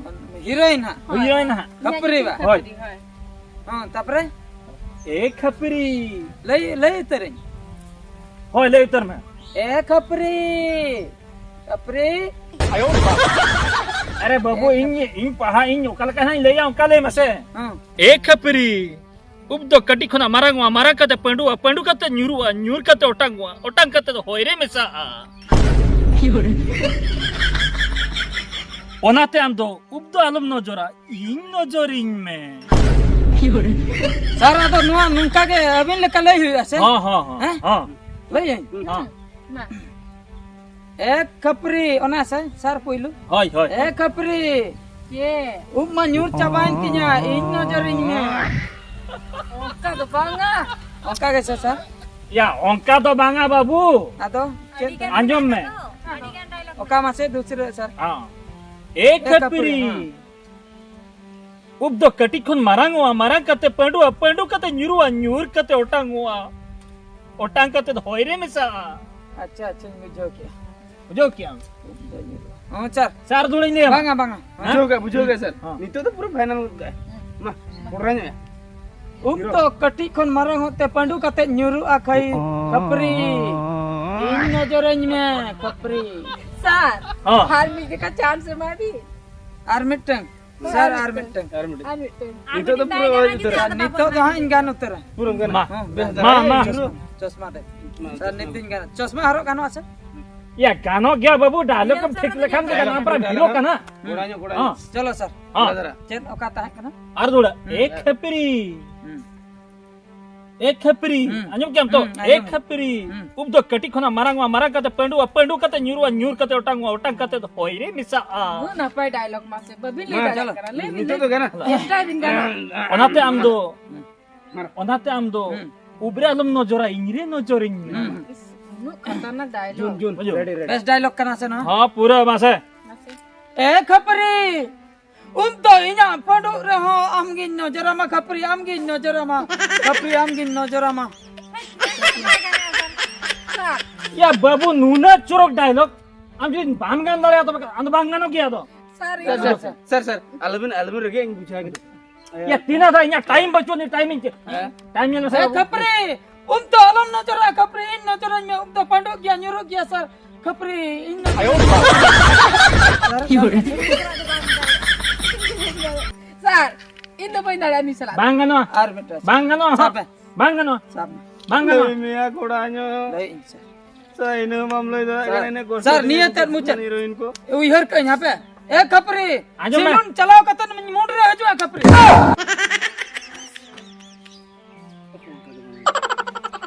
ᱦᱤᱨᱳᱭᱤᱱ ᱦᱟᱸᱜ᱾ ᱦᱳᱭ᱾ ᱦᱤᱨᱳᱭᱤᱱ ᱦᱟᱸᱜ᱾ ᱠᱷᱟᱹᱯᱨᱤ ᱵᱟ? ᱦᱳᱭ᱾ ᱦᱳᱭ᱾ ᱦᱚᱸ, ᱛᱟᱯᱚᱨᱮ? ᱮ ᱠᱷᱟᱹᱯᱨᱤ᱾ ᱞᱟᱹᱭ, ᱞᱟᱹᱭ ᱩᱛᱟᱹᱨᱟᱹᱧ᱾ ᱦᱳᱭ, ᱞᱟᱹᱭ ᱩᱛᱟᱹᱨ ᱢᱮ᱾ ᱮ ᱠᱷᱟᱹᱯᱨᱤ᱾ ᱠᱷᱟᱹᱯᱨᱤ᱾ ᱟᱭᱳ ᱵᱟᱵᱟ᱾ ᱟᱨᱮ ᱵᱟᱹᱵᱩ, ᱮ ᱤᱧ, ᱤᱧ ᱯᱟᱲᱦᱟᱜ ᱤᱧ ᱚᱠᱟ ᱞᱮᱠᱟ ᱦᱟᱸᱜ ᱤᱧ ᱞᱟᱹᱭᱟ, ᱚᱱᱠᱟ ᱞᱟᱹᱭ ᱢᱮᱥᱮ᱾ ᱦᱚᱸ᱾ ᱮ ᱠᱷᱟᱹᱯᱨᱤ᱾ ᱩᱵ ᱫᱚ ᱠᱟᱹᱴᱤᱡ ᱠᱷᱚᱱᱟᱜ ᱢᱟᱨᱟᱝᱚᱜᱼᱟ, ᱢᱟᱨᱟᱝ ᱠᱟᱛᱮ ᱯᱟᱺᱰᱩᱜᱼᱟ, ᱯᱟᱺᱰᱩ ᱠᱟᱛᱮ ᱧᱩᱨᱩᱜᱼᱟ, ᱧᱩᱨ ᱠᱟᱛᱮ ᱚᱴᱟᱝᱚᱜᱼᱟ, ᱚᱴᱟᱝ ᱠᱟᱛᱮ ᱫᱚ ᱦᱚᱭ ᱨᱮ ᱢᱮᱥᱟᱜᱼᱟ᱾ ᱚᱱᱟᱛᱮ ᱟᱢ ᱫᱚ ᱩᱵ ᱫᱚ ᱟᱞᱚᱢ ᱱᱚᱡᱚᱨᱟ, ᱤᱧ ᱱᱚᱡᱚᱨᱤᱧ ᱢᱮ᱾ ᱥᱟᱨ, ᱟᱫᱚ ᱱᱚᱣᱟ ᱱᱚᱝᱠᱟ ᱜᱮ ᱟᱹᱵᱤᱱ ᱞᱮᱠᱟ ᱞᱟᱹᱭ ᱦᱩᱭᱩᱜᱼᱟ ᱥᱮ? ᱦᱚᱸ, ᱦᱚᱸ, ᱦᱚᱸ, ᱦᱮᱸ? ᱦᱚᱸ, ᱞᱟᱹᱭᱟᱹᱧ᱾ ᱦᱚᱸ᱾ ᱢᱟ᱾ ᱮ ᱠᱷᱟᱹᱯᱨᱤ, ᱚᱱᱟ ᱥᱮ, ᱥᱟᱨ ᱯᱩᱭᱞᱩ᱾ ᱦᱳᱭ, ᱦᱳᱭ, ᱮ ᱦᱳᱭ᱾ ᱠᱷᱟᱹᱯᱨᱤ᱾ ᱪᱮᱫ? ᱩᱵ ᱢᱟ ᱧᱩᱨ ᱪᱟᱵᱟᱭᱮᱱ ᱛᱤᱧᱟ, ᱤᱧ ᱱᱚᱡᱚᱨᱤᱧ ᱢᱮ᱾ ᱚᱱᱠᱟ ᱫᱚ ᱵᱟᱝᱟ᱾ ᱚᱱᱠᱟ ᱜᱮ ᱥᱮ, ᱥᱟᱨ? ᱭᱟ, ᱚᱱᱠᱟ ᱫᱚ ᱵᱟᱝᱟ, ᱵᱟᱹᱵᱩ᱾ ᱟᱫᱚ ᱪᱮᱫ? ᱟᱹᱰᱤ ᱜᱟᱱ ᱟᱸᱡᱚᱢ ᱢᱮ᱾ ᱟᱹᱰᱤ ᱜᱟᱱ dialogue ᱚᱠᱟ ᱢᱟᱥᱮ ᱫᱩᱥᱨᱟᱹ, ᱥᱟᱨ? ᱦᱚᱸ᱾ ᱮ ᱮ ᱠᱷᱟᱹᱯᱨᱤ, ᱠᱷᱟᱹᱯᱨᱤ᱾ ᱦᱮᱸ᱾ ᱩᱵ ᱫᱚ ᱠᱟᱹᱴᱤᱡ ᱠᱷᱚᱱ ᱢᱟᱨᱟᱝᱚᱜᱼᱟ, ᱢᱟᱨᱟᱝ ᱠᱟᱛᱮ ᱯᱟᱺᱰᱩᱜᱼᱟ, ᱯᱟᱺᱰᱩ ᱠᱟᱛᱮ ᱧᱩᱨᱩᱜᱼᱟ, ᱧᱩᱨ ᱠᱟᱛᱮ ᱚᱴᱟᱝᱚᱜᱼᱟ, ᱚᱴᱟᱝ ᱠᱟᱛᱮ ᱫᱚ ᱦᱚᱭ ᱨᱮ ᱢᱮᱥᱟᱜᱼᱟ᱾ ᱟᱪᱪᱷᱟ, ᱟᱪᱪᱷᱟᱧ ᱵᱩᱡᱷᱟᱹᱣ ᱠᱮᱜᱼᱟ᱾ ᱵᱩᱡᱷᱟᱹᱣ ᱠᱮᱜᱼᱟᱢ? ᱦᱚᱸ, ᱥᱟᱨ᱾ ᱥᱟᱨ ᱫᱩᱲᱟᱹᱧ ᱞᱟᱹᱭᱟ᱾ ᱵᱟᱝᱟ, ᱵᱟᱝᱟ᱾ ᱦᱮᱸ? ᱵᱩᱡᱷᱟᱹᱣ ᱠᱮᱜᱼᱟ, ᱵᱩᱡᱷᱟᱹᱣ ᱠᱮᱜᱼᱟ, ᱥᱟᱨ᱾ ᱦᱚᱸ᱾ ᱱᱤᱛᱚᱜ ᱫᱚ ᱯᱩᱨᱟᱹ final ᱜᱚᱫ ᱠᱟᱜᱼᱟ᱾ ᱢᱟ, ᱠᱚᱰᱨᱟ ᱧᱚᱜ ᱭᱟ᱾ ᱩᱵ ᱫᱚ ᱠᱟᱹᱴᱤᱡ ᱠᱷᱚᱱ ᱢᱟᱨᱟᱝ ᱚᱜ ᱛᱮ ᱯᱟᱺᱰᱩ ᱠᱟᱛᱮ ᱧᱩᱨᱩᱜᱼᱟ ᱠᱷᱟᱹᱭ᱾ ᱠᱷᱟᱹᱯᱨᱤ᱾ ᱤᱧ ᱱᱚᱡᱚᱨᱟᱹᱧ ᱢᱮ, ᱠᱷᱟᱹᱯᱨᱤ᱾ ᱥᱟᱨ, ᱦᱚᱸ᱾ ᱟᱨ ᱢᱤᱫ ᱡᱚᱠᱷᱟ chance ᱮᱢᱟ ᱵᱤᱱ᱾ ᱟᱨ ᱢᱤᱫᱴᱟᱝ᱾ ᱥᱟᱨ, ᱟᱨ ᱢᱤᱫᱴᱟᱝ᱾ ᱟᱨ ᱢᱤᱫᱴᱟᱝ᱾ ᱟᱨ ᱢᱤᱫᱴᱟᱝ᱾ ᱱᱤᱛᱚᱜ ᱫᱚ ᱯᱩᱨᱟᱹ ᱚᱞ ᱩᱛᱟᱹᱨᱟ᱾ ᱟᱨ ᱱᱤᱛᱚᱜ ᱫᱚ ᱦᱟᱸᱜ ᱤᱧ ᱜᱟᱱ ᱩᱛᱟᱹᱨᱟ᱾ ᱯᱩᱨᱟᱹᱢ ᱜᱟᱱᱟ᱾ ᱢᱟ᱾ ᱵᱮᱥ ᱫᱷᱟᱨᱟ᱾ ᱢᱟ, ᱢᱟ᱾ ᱪᱚᱥᱢᱟ᱾ ᱪᱚᱥᱢᱟ ᱫᱮ᱾ ᱢᱟ, ᱥᱟᱨ, ᱪᱚᱥᱢᱟ᱾ ᱱᱤᱛ ᱫᱚᱧ ᱜᱟᱱᱟ᱾ ᱪᱚᱥᱢᱟ ᱦᱚᱨᱚᱜ ᱜᱟᱱᱚᱜᱼᱟ ᱥᱮ? ᱭᱟ, ᱜᱟᱱᱚᱜ ᱜᱮᱭᱟ ᱵᱟᱹᱵᱩ, dialogue ᱮᱢ ᱴᱷᱤᱠ ᱞᱮᱠᱷᱟᱱ ᱜᱮ ᱜᱟᱱᱚᱜᱼᱟ, ᱯᱩᱨᱟᱹ ᱦᱤᱨᱳ ᱠᱟᱱᱟ᱾ ᱜᱚᱲᱟ ᱧᱚᱜ, ᱜᱚᱲᱟ ᱦᱚᱸ᱾ ᱧᱚᱜ᱾ ᱪᱚᱞᱚ ᱥᱟᱨ᱾ ᱦᱚᱸ᱾ ᱪᱮᱫ ᱞᱮᱠᱟ ᱛᱟᱦᱮᱸ ᱠᱟᱱᱟ? ᱟᱨ ᱫᱩᱲᱟ, ᱦᱩᱸ᱾ ᱮ ᱠᱷᱟᱹᱯᱨᱤ᱾ ᱦᱩᱸ᱾ ᱮ ᱠᱷᱟᱹᱯᱨᱤ᱾ ᱦᱩᱸ᱾ ᱟᱸᱡᱚᱢ ᱠᱮᱜᱼᱟᱢ ᱛᱚ? ᱦᱩᱸ, ᱮ ᱟᱸᱡᱚᱢ᱾ ᱠᱷᱟᱹᱯᱨᱤ᱾ ᱦᱩᱸ᱾ ᱩᱵ ᱫᱚ ᱠᱟᱹᱴᱤᱡ ᱠᱷᱚᱱᱟᱜ ᱢᱟᱨᱟᱝᱚᱜᱼᱟ, ᱢᱟᱨᱟᱝ ᱠᱟᱛᱮ ᱯᱟᱺᱰᱩᱜᱼᱟ, ᱯᱟᱺᱰᱩ ᱠᱟᱛᱮ ᱧᱩᱨᱩᱜᱼᱟ, ᱧᱩᱨ ᱠᱟᱛᱮ ᱚᱴᱟᱝᱚᱜᱼᱟ, ᱚᱴᱟᱝ ᱠᱟᱛᱮ ᱫᱚ ᱦᱚᱭ ᱨᱮ ᱢᱮᱥᱟᱜᱼᱟ᱾ ᱵᱚᱦᱩᱛ ᱱᱟᱯᱟᱭ dialogue ᱢᱟᱥᱮ, ᱵᱟᱹᱵᱤᱱ ᱞᱟᱹᱭ ᱢᱟ, ᱫᱟᱲᱮᱭᱟᱜ ᱪᱚᱞᱚ᱾ ᱠᱟᱱᱟ᱾ ᱞᱟᱹᱭ ᱵᱤᱱ, ᱱᱤᱛᱚᱜ ᱞᱟᱹᱭ ᱫᱚ ᱵᱤᱱ᱾ ᱜᱟᱱᱚᱜᱼᱟ᱾ ᱪᱮᱥᱴᱟᱭ ᱵᱤᱱ, ᱜᱟᱱᱚᱜᱼᱟ᱾ ᱚᱱᱟᱛᱮ ᱟᱢ ᱫᱚ, ᱦᱩᱸ᱾ ᱚᱱᱟᱛᱮ ᱟᱢ ᱫᱚ ᱦᱩᱸ᱾ ᱩᱵ ᱨᱮ ᱟᱞᱚᱢ ᱱᱚᱡᱚᱨᱟ, ᱤᱧ ᱨᱮ ᱱᱚᱡᱚᱨᱤᱧ ᱢᱮ᱾ ᱦᱩᱸ᱾ ᱤᱥ, ᱩᱱᱟᱹᱜ ᱠᱷᱟᱛᱟᱨᱱᱟᱠ dialogue᱾ ᱡᱩᱱ, ᱡᱩᱱ, ᱵᱩᱡᱷᱟᱹᱣ? Ready, ready. ᱵᱮᱥ dialogue ᱠᱟᱱᱟ ᱥᱮ ᱱᱚᱣᱟ? ᱦᱚᱸ, ᱯᱩᱨᱟᱹ ᱢᱟᱥᱮ᱾ ᱢᱟᱥᱮ᱾ ᱮ ᱠᱷᱟᱹᱯᱨᱤ! ᱩᱵ ᱫᱚ ᱤᱧᱟᱜ ᱯᱟᱹᱰᱩᱜ ᱨᱮᱦᱚᱸ ᱟᱢᱜᱤᱧ ᱱᱚᱡᱚᱨᱟᱢᱟ ᱠᱷᱟᱹᱯᱨᱤ, ᱟᱢᱜᱤᱧ ᱱᱚᱡᱚᱨᱟᱢᱟ ᱠᱷᱟᱹᱯᱨᱤ, ᱟᱢᱜᱤᱧ ᱱᱚᱡᱚᱨᱟᱢᱟ᱾ ᱭᱟ ᱵᱟᱹᱵᱩ, ᱱᱩᱱᱟᱹᱜ ᱪᱚᱨᱚᱠ dialogue ᱟᱢ ᱡᱩᱫᱤ ᱵᱟᱢ ᱜᱟᱱ ᱫᱟᱲᱮᱭᱟᱜᱼᱟ, ᱛᱚᱵᱮ ᱟᱢ ᱫᱚ ᱵᱟᱝ ᱜᱟᱱᱚᱜ ᱜᱮᱭᱟ ᱟᱫᱚ᱾ ᱥᱟᱨ, ᱥᱟᱨ, ᱥᱟᱨ, ᱥᱟᱨ, ᱟᱞᱚᱵᱤᱱ, ᱟᱞᱚᱵᱤᱱ ᱨᱟᱹᱜᱤᱭᱟ, ᱤᱧ ᱵᱩᱡᱷᱟᱹᱣ ᱠᱮᱫᱟ᱾ ᱭᱟ, ᱛᱤᱱᱟᱹᱜ ᱫᱷᱟᱣ ᱤᱧᱟᱜ time ᱵᱟᱹᱪᱩᱜ ᱟᱹᱱᱤᱡ, time ᱤᱧ ᱪᱮᱫ? ᱦᱮᱸ? Time ᱧᱮᱞ ᱢᱮᱥᱮ ᱮ ᱵᱟᱹᱵᱩ᱾ ᱠᱷᱟᱹᱯᱨᱤ, ᱩᱵ ᱫᱚ ᱟᱞᱚᱢ ᱱᱚᱡᱚᱨᱟ ᱠᱷᱟᱹᱯᱨᱤ, ᱤᱧ ᱱᱚᱡᱚᱨᱟᱹᱧ ᱢᱮ, ᱩᱵ ᱫᱚ ᱯᱟᱹᱰᱩᱜ ᱜᱮᱭᱟ, ᱧᱩᱨᱩᱜ ᱜᱮᱭᱟ ᱥᱟᱨ, ᱠᱷᱟᱹᱯᱨᱤ, ᱤᱧ ᱱᱚᱡᱚᱨᱟᱹᱧ ᱢᱮ᱾ ᱥᱟᱨ, ᱤᱧ ᱫᱚ ᱵᱟᱹᱧ ᱫᱟᱲᱮᱭᱟᱜᱼᱟ ᱱᱩᱭ ᱥᱟᱞᱟᱜ᱾ ᱵᱟᱝ ᱜᱟᱱᱚᱜᱼᱟ᱾ ᱟᱨ ᱢᱤᱫᱴᱟᱝ᱾ ᱵᱟᱝ ᱜᱟᱱᱚᱜᱼᱟ᱾ ᱥᱟᱵ ᱢᱮ᱾ ᱵᱟᱝ ᱜᱟᱱᱚᱜᱼᱟ᱾ ᱥᱟᱵ ᱢᱮ᱾ ᱵᱟᱝ ᱜᱟᱱᱚᱜᱼᱟ᱾ ᱞᱟᱹᱭ ᱢᱮᱭᱟ ᱠᱚᱲᱟ ᱧᱚᱜ᱾ ᱞᱟᱹᱭ ᱤᱧ ᱥᱟᱨ᱾ ᱥᱟᱨ, ᱤᱱᱟᱹ ᱢᱟᱢ ᱞᱟᱹᱭ ᱫᱟᱲᱮᱭᱟᱜ ᱥᱟᱨ, ᱠᱟᱱᱟ, ᱤᱱᱟᱹ ᱜᱚᱥᱛᱤ ᱥᱟᱨ, ᱱᱤᱭᱟᱹ ᱨᱮ ᱛᱮᱫ ᱢᱩᱪᱟᱹᱫ᱾ ᱦᱤᱨᱳᱭᱤᱱ ᱠᱚ᱾ ᱩᱭᱦᱟᱹᱨ ᱠᱟᱜ ᱟᱹᱧ ᱦᱟᱯᱮ᱾ ᱮ ᱠᱷᱟᱹᱯᱨᱤ, ᱟᱸᱡᱚᱢ ᱢᱮ᱾ ᱥᱮᱞᱩᱱ ᱪᱟᱞᱟᱣ ᱠᱟᱛᱮ ᱢᱩᱰ ᱨᱮ ᱦᱤᱡᱩᱜᱼᱟ ᱠᱷᱟᱹᱯᱨᱤ᱾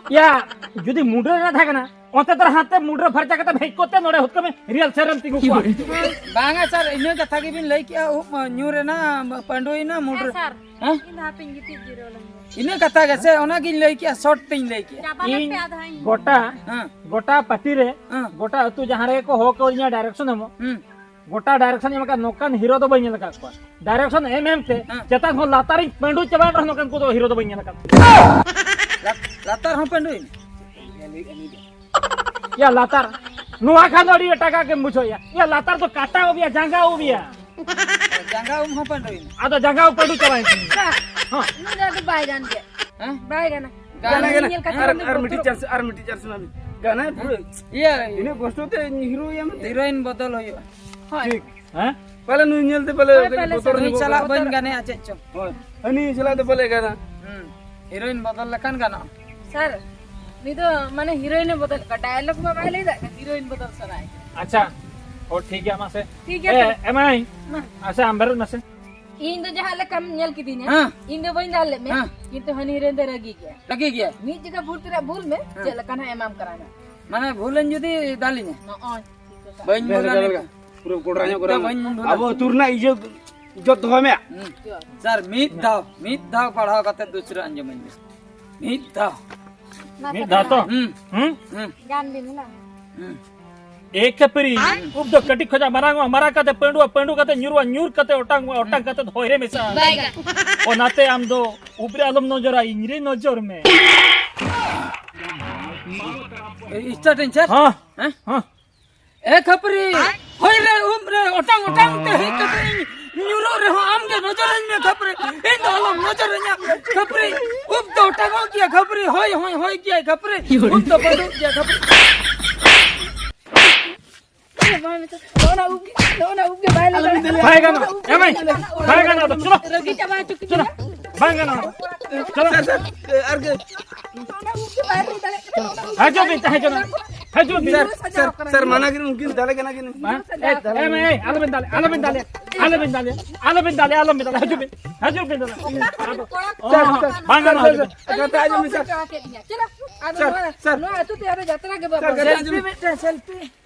ᱭᱟ, ᱡᱩᱫᱤ ᱢᱩᱰ ᱨᱮ ᱛᱟᱦᱮᱸ ᱠᱟᱱᱟ, ᱚᱱᱛᱮ ᱫᱚ ᱦᱟᱱᱛᱮ ᱢᱩᱰ ᱨᱮ ᱯᱷᱟᱨᱪᱟ ᱠᱟᱛᱮ ᱦᱮᱡ ᱠᱚᱛᱮ ᱱᱚᱰᱮ ᱦᱩᱛ ᱠᱟᱹᱢᱤ ᱨᱤᱭᱟᱞ ᱥᱮᱨᱮᱢ ᱛᱤᱸᱜᱩ ᱠᱚᱜᱼᱟ᱾ ᱵᱟᱝᱟ ᱥᱟᱨ, ᱤᱱᱟᱹ ᱠᱟᱛᱷᱟ ᱜᱮᱵᱤᱱ ᱞᱟᱹᱭ ᱠᱮᱜᱼᱟ, ᱩᱵ ᱧᱩᱨ ᱮᱱᱟ, ᱯᱟᱺᱰᱩᱭᱮᱱᱟ ᱢᱩᱰ ᱦᱮᱸ ᱨᱮ᱾ ᱥᱟᱨ, ᱦᱮᱸ? ᱤᱧ ᱫᱚ ᱦᱟᱯᱮᱧ ᱜᱤᱛᱤᱡ ᱡᱤᱨᱟᱹᱣ ᱞᱮᱱ ᱜᱮ᱾ ᱤᱱᱟᱹ ᱠᱟᱛᱷᱟ ᱜᱮᱥᱮ, ᱚᱱᱟᱜᱤᱧ ᱞᱟᱹᱭ ᱠᱮᱜᱼᱟ, ᱥᱚᱨᱴ ᱛᱤᱧ ᱞᱟᱹᱭ ᱠᱮᱜᱼᱟ᱾ ᱪᱟᱵᱟ ᱞᱮᱱ ᱤᱧ ᱯᱮ ᱟᱫᱷᱟ ᱤᱧ᱾ ᱜᱚᱴᱟ, ᱦᱮᱸ᱾ ᱜᱚᱴᱟ ᱯᱟᱹᱴᱤ ᱨᱮ, ᱦᱮᱸ᱾ ᱜᱚᱴᱟ ᱟᱹᱛᱩ ᱡᱟᱦᱟᱸ ᱨᱮᱜᱮ ᱠᱚ ᱦᱚᱦᱚ ᱠᱟᱣᱫᱤᱧᱟ ᱰᱟᱭᱨᱮᱠᱥᱚᱱ ᱮᱢᱚᱜ, ᱦᱩᱸ᱾ ᱜᱚᱴᱟ ᱰᱟᱭᱨᱮᱠᱥᱚᱱ ᱮᱢ ᱟᱠᱟᱫ, ᱱᱚᱝᱠᱟᱱ ᱦᱤᱨᱳ ᱫᱚ ᱵᱟᱹᱧ ᱧᱮᱞ ᱟᱠᱟᱫ ᱠᱚᱣᱟ᱾ ᱰᱟᱭᱨᱮᱠᱥᱚᱱ ᱮᱢ ᱮᱢ ᱛᱮ ᱦᱮᱸ᱾ ᱪᱮᱛᱟᱱ ᱠᱷᱚᱱ ᱞᱟᱛᱟᱨᱤᱧ ᱯᱟᱹᱰᱩ ᱪᱟᱵᱟᱭᱮᱱ ᱨᱮᱦᱚᱸ ᱱᱚᱝᱠᱟᱱ ᱠᱚᱫᱚ ᱦᱤᱨᱳ ᱫᱚ ᱵᱟᱹᱧ ᱧᱮᱞ ᱟᱠᱟᱫ ᱠᱚᱣᱟ᱾ ᱞᱟᱛ-, ᱞᱟᱛᱟᱨ ᱦᱚᱸ ᱯᱟᱹᱰᱩᱭᱮᱱᱟ? ᱭᱟ, ᱞᱟᱛᱟᱨ᱾ ᱱᱚᱣᱟ ᱠᱷᱟᱱ ᱫᱚ ᱟᱹᱰᱤ ᱮᱴᱟᱜᱟᱜ ᱜᱮᱢ ᱵᱩᱡᱷᱟᱹᱣ ᱭᱟ᱾ ᱭᱟ, ᱞᱟᱛᱟᱨ ᱫᱚ ᱠᱟᱴᱟ ᱩᱵ ᱭᱟ, ᱡᱟᱸᱜᱟ ᱩᱵ ᱭᱟ᱾ ᱡᱟᱸᱜᱟ ᱩᱵ ᱦᱚᱸ ᱯᱟᱹᱰᱩᱭᱮᱱᱟ? ᱟᱫᱚ ᱡᱟᱸᱜᱟ ᱩᱵ ᱯᱟᱹᱰᱩ ᱪᱟᱵᱟᱭᱮᱱ ᱛᱤᱧᱟ᱾ ᱥᱟᱨ, ᱦᱚᱸ᱾ ᱩᱱᱤ ᱫᱚ ᱟᱫᱚ ᱵᱟᱭ ᱜᱟᱱ ᱜᱮᱭᱟ᱾ ᱦᱮᱸ? ᱵᱟᱭ ᱜᱟᱱᱟ᱾ ᱜᱟᱱᱟ, ᱜᱟᱱᱟ᱾ ᱜᱟᱱᱟ᱾ ᱧᱮᱞ ᱠᱟᱛᱮ ᱟᱨ, ᱩᱱᱤ ᱟᱨ ᱢᱤᱫᱴᱤᱡ ᱵᱚᱛᱚᱨᱚᱜ ᱪᱟᱱᱥ, ᱟᱨ ᱢᱤᱫᱴᱤᱡ ᱪᱟᱱᱥ ᱮᱢᱟ ᱢᱮ᱾ ᱜᱟᱱᱟᱭ ᱯᱩᱨᱟᱹ᱾ ᱤᱭᱟᱹ, ᱤᱱᱟᱹ ᱠᱚᱥᱴᱚ ᱛᱮ ᱦᱤᱨᱳᱭᱤᱱ ᱵᱚᱫᱚᱞ ᱦᱩᱭᱩᱜᱼᱟ᱾ ᱦᱳᱭ᱾ ᱴᱷᱤᱠ᱾ ᱦᱮᱸ? ᱯᱟᱞᱮ ᱱᱩᱭ ᱧᱮᱞᱛᱮ ᱯᱟᱞᱮ ᱦᱳᱭ, ᱠᱟᱹᱴᱤᱡ ᱯᱟᱞᱮ ᱵᱚᱛᱚᱨ ᱥᱟᱨ, ᱱᱩᱭ ᱧᱚᱜᱚᱜ ᱪᱟᱞᱟᱜ ᱠᱟᱱᱟ᱾ ᱵᱟᱹᱧ ᱜᱟᱱᱮᱜᱼᱟ ᱪᱮᱫ ᱪᱚ᱾ ᱦᱳᱭ᱾ ᱦᱟᱹᱱᱤ ᱪᱟᱞᱟᱜ ᱫᱚ ᱯᱟᱞᱮ ᱜᱟᱱᱟ᱾ ᱦᱩᱸ᱾ ᱦᱤᱨᱳᱭᱤᱱ ᱵᱚᱫᱚᱞ ᱞᱮᱠᱷᱟᱱ ᱜᱟᱱᱚᱜᱼᱟ᱾ ᱥᱟᱨ, ᱩᱱᱤ ᱫᱚ ᱢᱟᱱᱮ ᱦᱤᱨᱳᱭᱤᱱ ᱮ ᱵᱚᱫᱚᱞ ᱠᱚᱣᱟ, ᱰᱟᱭᱞᱚᱜ ᱢᱟ ᱵᱟᱭ ᱞᱟᱹᱭ ᱫᱟᱲᱮᱭᱟᱜ ᱠᱟᱱᱟ, ᱦᱤᱨᱳᱭᱤᱱ ᱵᱚᱫᱚᱞ ᱥᱟᱱᱟᱭᱮ ᱠᱟᱱᱟ᱾ ᱟᱪᱪᱷᱟ, ᱦᱳ, ᱴᱷᱤᱠ ᱜᱮᱭᱟ, ᱢᱟᱥᱮ᱾ ᱴᱷᱤᱠ ᱜᱮᱭᱟ, ᱮ, ᱛᱚᱵᱮ᱾ ᱮᱢᱟᱭ᱾ ᱢᱟ᱾ ᱟᱪᱪᱷᱟ, ᱟᱢ ᱵᱮᱨᱮᱫ ᱢᱮᱥᱮ᱾ ᱤᱧ ᱫᱚ ᱡᱟᱦᱟᱸ ᱞᱮᱠᱟᱢ ᱧᱮᱞ ᱠᱤᱫᱤᱧᱟ, ᱦᱮᱸ᱾ ᱤᱧ ᱫᱚ ᱵᱟᱹᱧ ᱫᱟᱞ ᱞᱮᱫ ᱢᱮᱭᱟ, ᱦᱮᱸ᱾ ᱠᱤᱱᱛᱩ ᱦᱟᱹᱱᱤ ᱦᱤᱨᱳᱭᱤᱱ ᱫᱚ ᱨᱟᱹᱜᱤ ᱜᱮᱭᱟ᱾ ᱨᱟᱹᱜᱤ ᱜᱮᱭᱟ? ᱢᱤᱫ ᱡᱟᱭᱜᱟ ᱵᱷᱩᱞ ᱛᱮᱱᱟᱜ ᱵᱷᱩᱞ ᱢᱮ, ᱦᱮᱸ᱾ ᱪᱮᱫ ᱞᱮᱠᱟ ᱱᱟᱜ ᱮᱢᱟᱢ ᱠᱟᱱᱟ ᱱᱟᱜ᱾ ᱢᱟᱱᱮ ᱵᱷᱩᱞᱮᱱ ᱡᱩᱫᱤ ᱫᱟᱞᱤᱧᱟ? ᱱᱚᱜᱼᱚᱭ᱾ ᱵᱟᱹᱧ ᱵᱮᱥ ᱵᱷᱩᱞᱟ ᱞᱮᱠᱟ, ᱱᱤᱛᱚᱜ᱾ ᱞᱮᱠᱟ᱾ ᱯᱩᱨᱟᱹ ᱠᱚᱰᱨᱟ ᱧᱚᱜ ᱠᱚᱨᱮ᱾ ᱱᱤᱛᱚᱜ ᱵᱟᱹᱧ ᱵᱷᱩᱞᱟ᱾ ᱟᱵᱚ ᱟᱹᱛᱩ ᱨᱮᱱᱟᱜ ᱤᱡᱽᱡᱚᱛ, ᱤᱡᱽᱡᱚᱛ ᱫᱚᱦᱚᱭ ᱢᱮ᱾ ᱦᱩᱸ᱾ ᱥᱟᱨ, ᱢᱤᱫ ᱫᱷᱟᱣ, ᱢᱤᱫ ᱫᱷᱟᱣ ᱯᱟᱲᱦᱟᱣ ᱠᱟᱛᱮ ᱫᱩᱥᱨᱟ ᱟᱸᱡᱚᱢᱟᱹᱧ ᱢᱮ᱾ ᱢᱤᱫ ᱫᱷᱟᱣ᱾ ᱢᱤᱫ ᱫᱷᱟᱣ ᱛᱚ? ᱦᱩᱸ᱾ ᱦᱩᱸ? ᱦᱩᱸ᱾ ᱜᱟᱱ ᱵᱤᱱ ᱦᱮᱞᱟ᱾ ᱦᱩᱸ᱾ ᱮ ᱠᱷᱟᱹᱯᱟᱹᱨᱤ, ᱩᱵ ᱫᱚ ᱠᱟᱹᱴᱤᱡ ᱠᱷᱚᱱᱟᱜ ᱢᱟᱨᱟᱝᱚᱜᱼᱟ, ᱢᱟᱨᱟᱝ ᱠᱟᱛᱮ ᱯᱟᱹᱸᱰᱩᱜᱼᱟ, ᱯᱟᱹᱸᱰᱩ ᱠᱟᱛᱮ ᱧᱩᱨᱩᱜᱼᱟ, ᱧᱩᱨ ᱠᱟᱛᱮ ᱚᱴᱟᱝᱚᱜᱼᱟ, ᱚᱴᱟᱝ ᱠᱟᱛᱮ ᱦᱚᱭ ᱨᱮ ᱢᱮᱥᱟᱜᱼᱟ᱾ ᱵᱟᱭ ᱜᱟᱱ᱾ ᱚᱱᱟᱛᱮ ᱟᱢ ᱫᱚ ᱩᱵ ᱨᱮ ᱟᱞᱚᱢ ᱱᱚᱡᱚᱨᱟ, ᱤᱧ ᱨᱮ ᱱᱚᱡᱚᱨ ᱢᱮ᱾ ᱮ, start ᱟᱹᱧ, sir? ᱦᱚᱸ᱾ ᱦᱮᱸ? ᱦᱚᱸ᱾ ᱮ ᱠᱷᱟᱹᱯᱟᱹᱨᱤ, ᱦᱚᱭ ᱨᱮ, ᱩᱵ ᱨᱮ, ᱚᱴᱟᱝ, ᱚᱴᱟᱝ ᱛᱮ ᱦᱮᱡ ᱠᱟᱛᱮ ᱤᱧ ᱧᱩᱨᱩᱜ ᱨᱮᱦᱚᱸ ᱟᱢ ᱜᱮ ᱱᱚᱡᱚᱨᱟᱹᱧ ᱢᱮ ᱠᱷᱟᱹᱯᱟᱹᱨᱤ᱾ ᱤᱧ ᱫᱚ ᱟᱞᱚᱢ ᱱᱚᱡᱚᱨᱟᱹᱧᱟ ᱠᱷᱟᱹᱯᱟᱹᱨᱤ᱾ ᱩᱵ ᱫᱚ ᱚᱴᱟᱝᱚᱜ ᱜᱮᱭᱟ ᱠᱷᱟᱹᱯᱟᱹᱨᱤ, ᱦᱚᱭ ᱦᱚᱭ ᱦᱚᱭ ᱜᱮᱭᱟᱭ ᱠᱷᱟᱹᱯᱟᱹᱨᱤ᱾ ᱩᱵ ᱫᱚ ᱯᱟᱹᱰᱩᱜ ᱜᱮᱭᱟ ᱠᱷᱟᱹᱯᱟᱹᱨᱤ᱾ ᱱᱚᱜᱼᱚ ᱱᱟ ᱩᱵ ᱜᱮ, ᱱᱚᱜᱼᱚ ᱱᱟ ᱩᱵ ᱜᱮ ᱵᱟᱭ ᱞᱟᱜᱟᱜᱼᱟ᱾ ᱵᱟᱭ ᱜᱟᱱᱚᱜᱼᱟ᱾ ᱮ ᱢᱟᱹᱭ, ᱵᱟᱭ ᱜᱟᱱᱚᱜᱼᱟ᱾ ᱪᱚᱞᱚ᱾ ᱨᱟᱹᱜᱤ ᱪᱟᱵᱟ ᱦᱚᱪᱚ ᱠᱤᱫᱤᱧᱟ᱾ ᱪᱚᱞᱚ᱾ ᱵᱟᱝ ᱜᱟᱱᱚᱜᱼᱟ᱾ ᱪᱚᱞᱚ᱾ ᱥᱟᱨ, ᱥᱟᱨ, ᱟᱨ ᱜᱮ᱾ ᱱᱚᱜᱼᱚ ᱱᱟ ᱩᱵ ᱜᱮ ᱵᱟᱭ ᱞᱟᱹᱭ ᱫᱟᱲᱮᱭᱟᱜ ᱠᱟᱱᱟ᱾ ᱦᱤᱡᱩᱜ ᱵᱤᱱ, ᱛᱟᱦᱮᱸ ᱦᱚᱪᱚ ᱵᱤᱱ᱾ ᱦᱤᱡᱩᱜ ᱵᱤᱱ᱾ ᱥᱟᱨ, ᱥᱟᱨ, ᱥᱟᱨ, ᱢᱟᱱᱟ ᱠᱤᱱ, ᱩᱱᱠᱤᱱ ᱫᱟᱞᱮ ᱠᱟᱱᱟ ᱠᱤᱱ᱾ ᱦᱮᱸ? ᱮ, ᱮ, ᱮ, ᱟᱞᱚᱵᱮᱱ ᱫᱟᱞᱮ, ᱟᱞᱚᱵᱮᱱ ᱫᱟᱞᱮ, ᱟᱞᱚᱵᱮᱱ ᱫᱟᱞᱮ, ᱟᱞᱚᱵᱮᱱ ᱫᱟᱞᱮ, ᱦᱤᱡᱩᱜ ᱵᱤᱱ, ᱦᱤᱡᱩᱜ ᱵᱤᱱ ᱫᱟᱫᱟ᱾ ᱚᱠᱟ ᱨᱮᱱ ᱚ, ᱠᱚᱲᱟ ᱠᱚ? ᱥᱟᱨ, ᱦᱚᱸ, ᱥᱟᱨ, ᱦᱚᱸ, ᱥᱟᱨ, ᱵᱟᱝ ᱜᱟᱱᱚᱜᱼᱟ, ᱥᱟᱨ, ᱦᱤᱡᱩᱜ ᱵᱤᱱ᱾ ᱥᱟᱨ, ᱠᱟᱛᱷᱟ ᱟᱸᱡᱚᱢ ᱵᱤᱱ, ᱥᱟᱨ᱾ ᱪᱟᱵᱟ ᱠᱮᱫ ᱞᱤᱧᱟ᱾ ᱪᱚᱞᱚ, ᱟᱫᱚ ᱥᱟᱨ, ᱱᱚᱣᱟ, ᱥᱟᱨ᱾ ᱱᱚᱣᱟ ᱟᱹᱛᱩ ᱛᱮ ᱟᱨᱚ ᱡᱟᱛᱨᱟ ᱜᱮ ᱵᱟᱵᱚᱱ ᱥᱟᱨ, ᱠᱟᱛᱷᱟ ᱟᱸᱡᱚᱢ ᱵᱤᱱ᱾ ᱥᱮᱞᱯᱷᱤ ᱢᱤᱫᱴᱮᱱ, ᱥᱮᱞᱯᱷᱤ᱾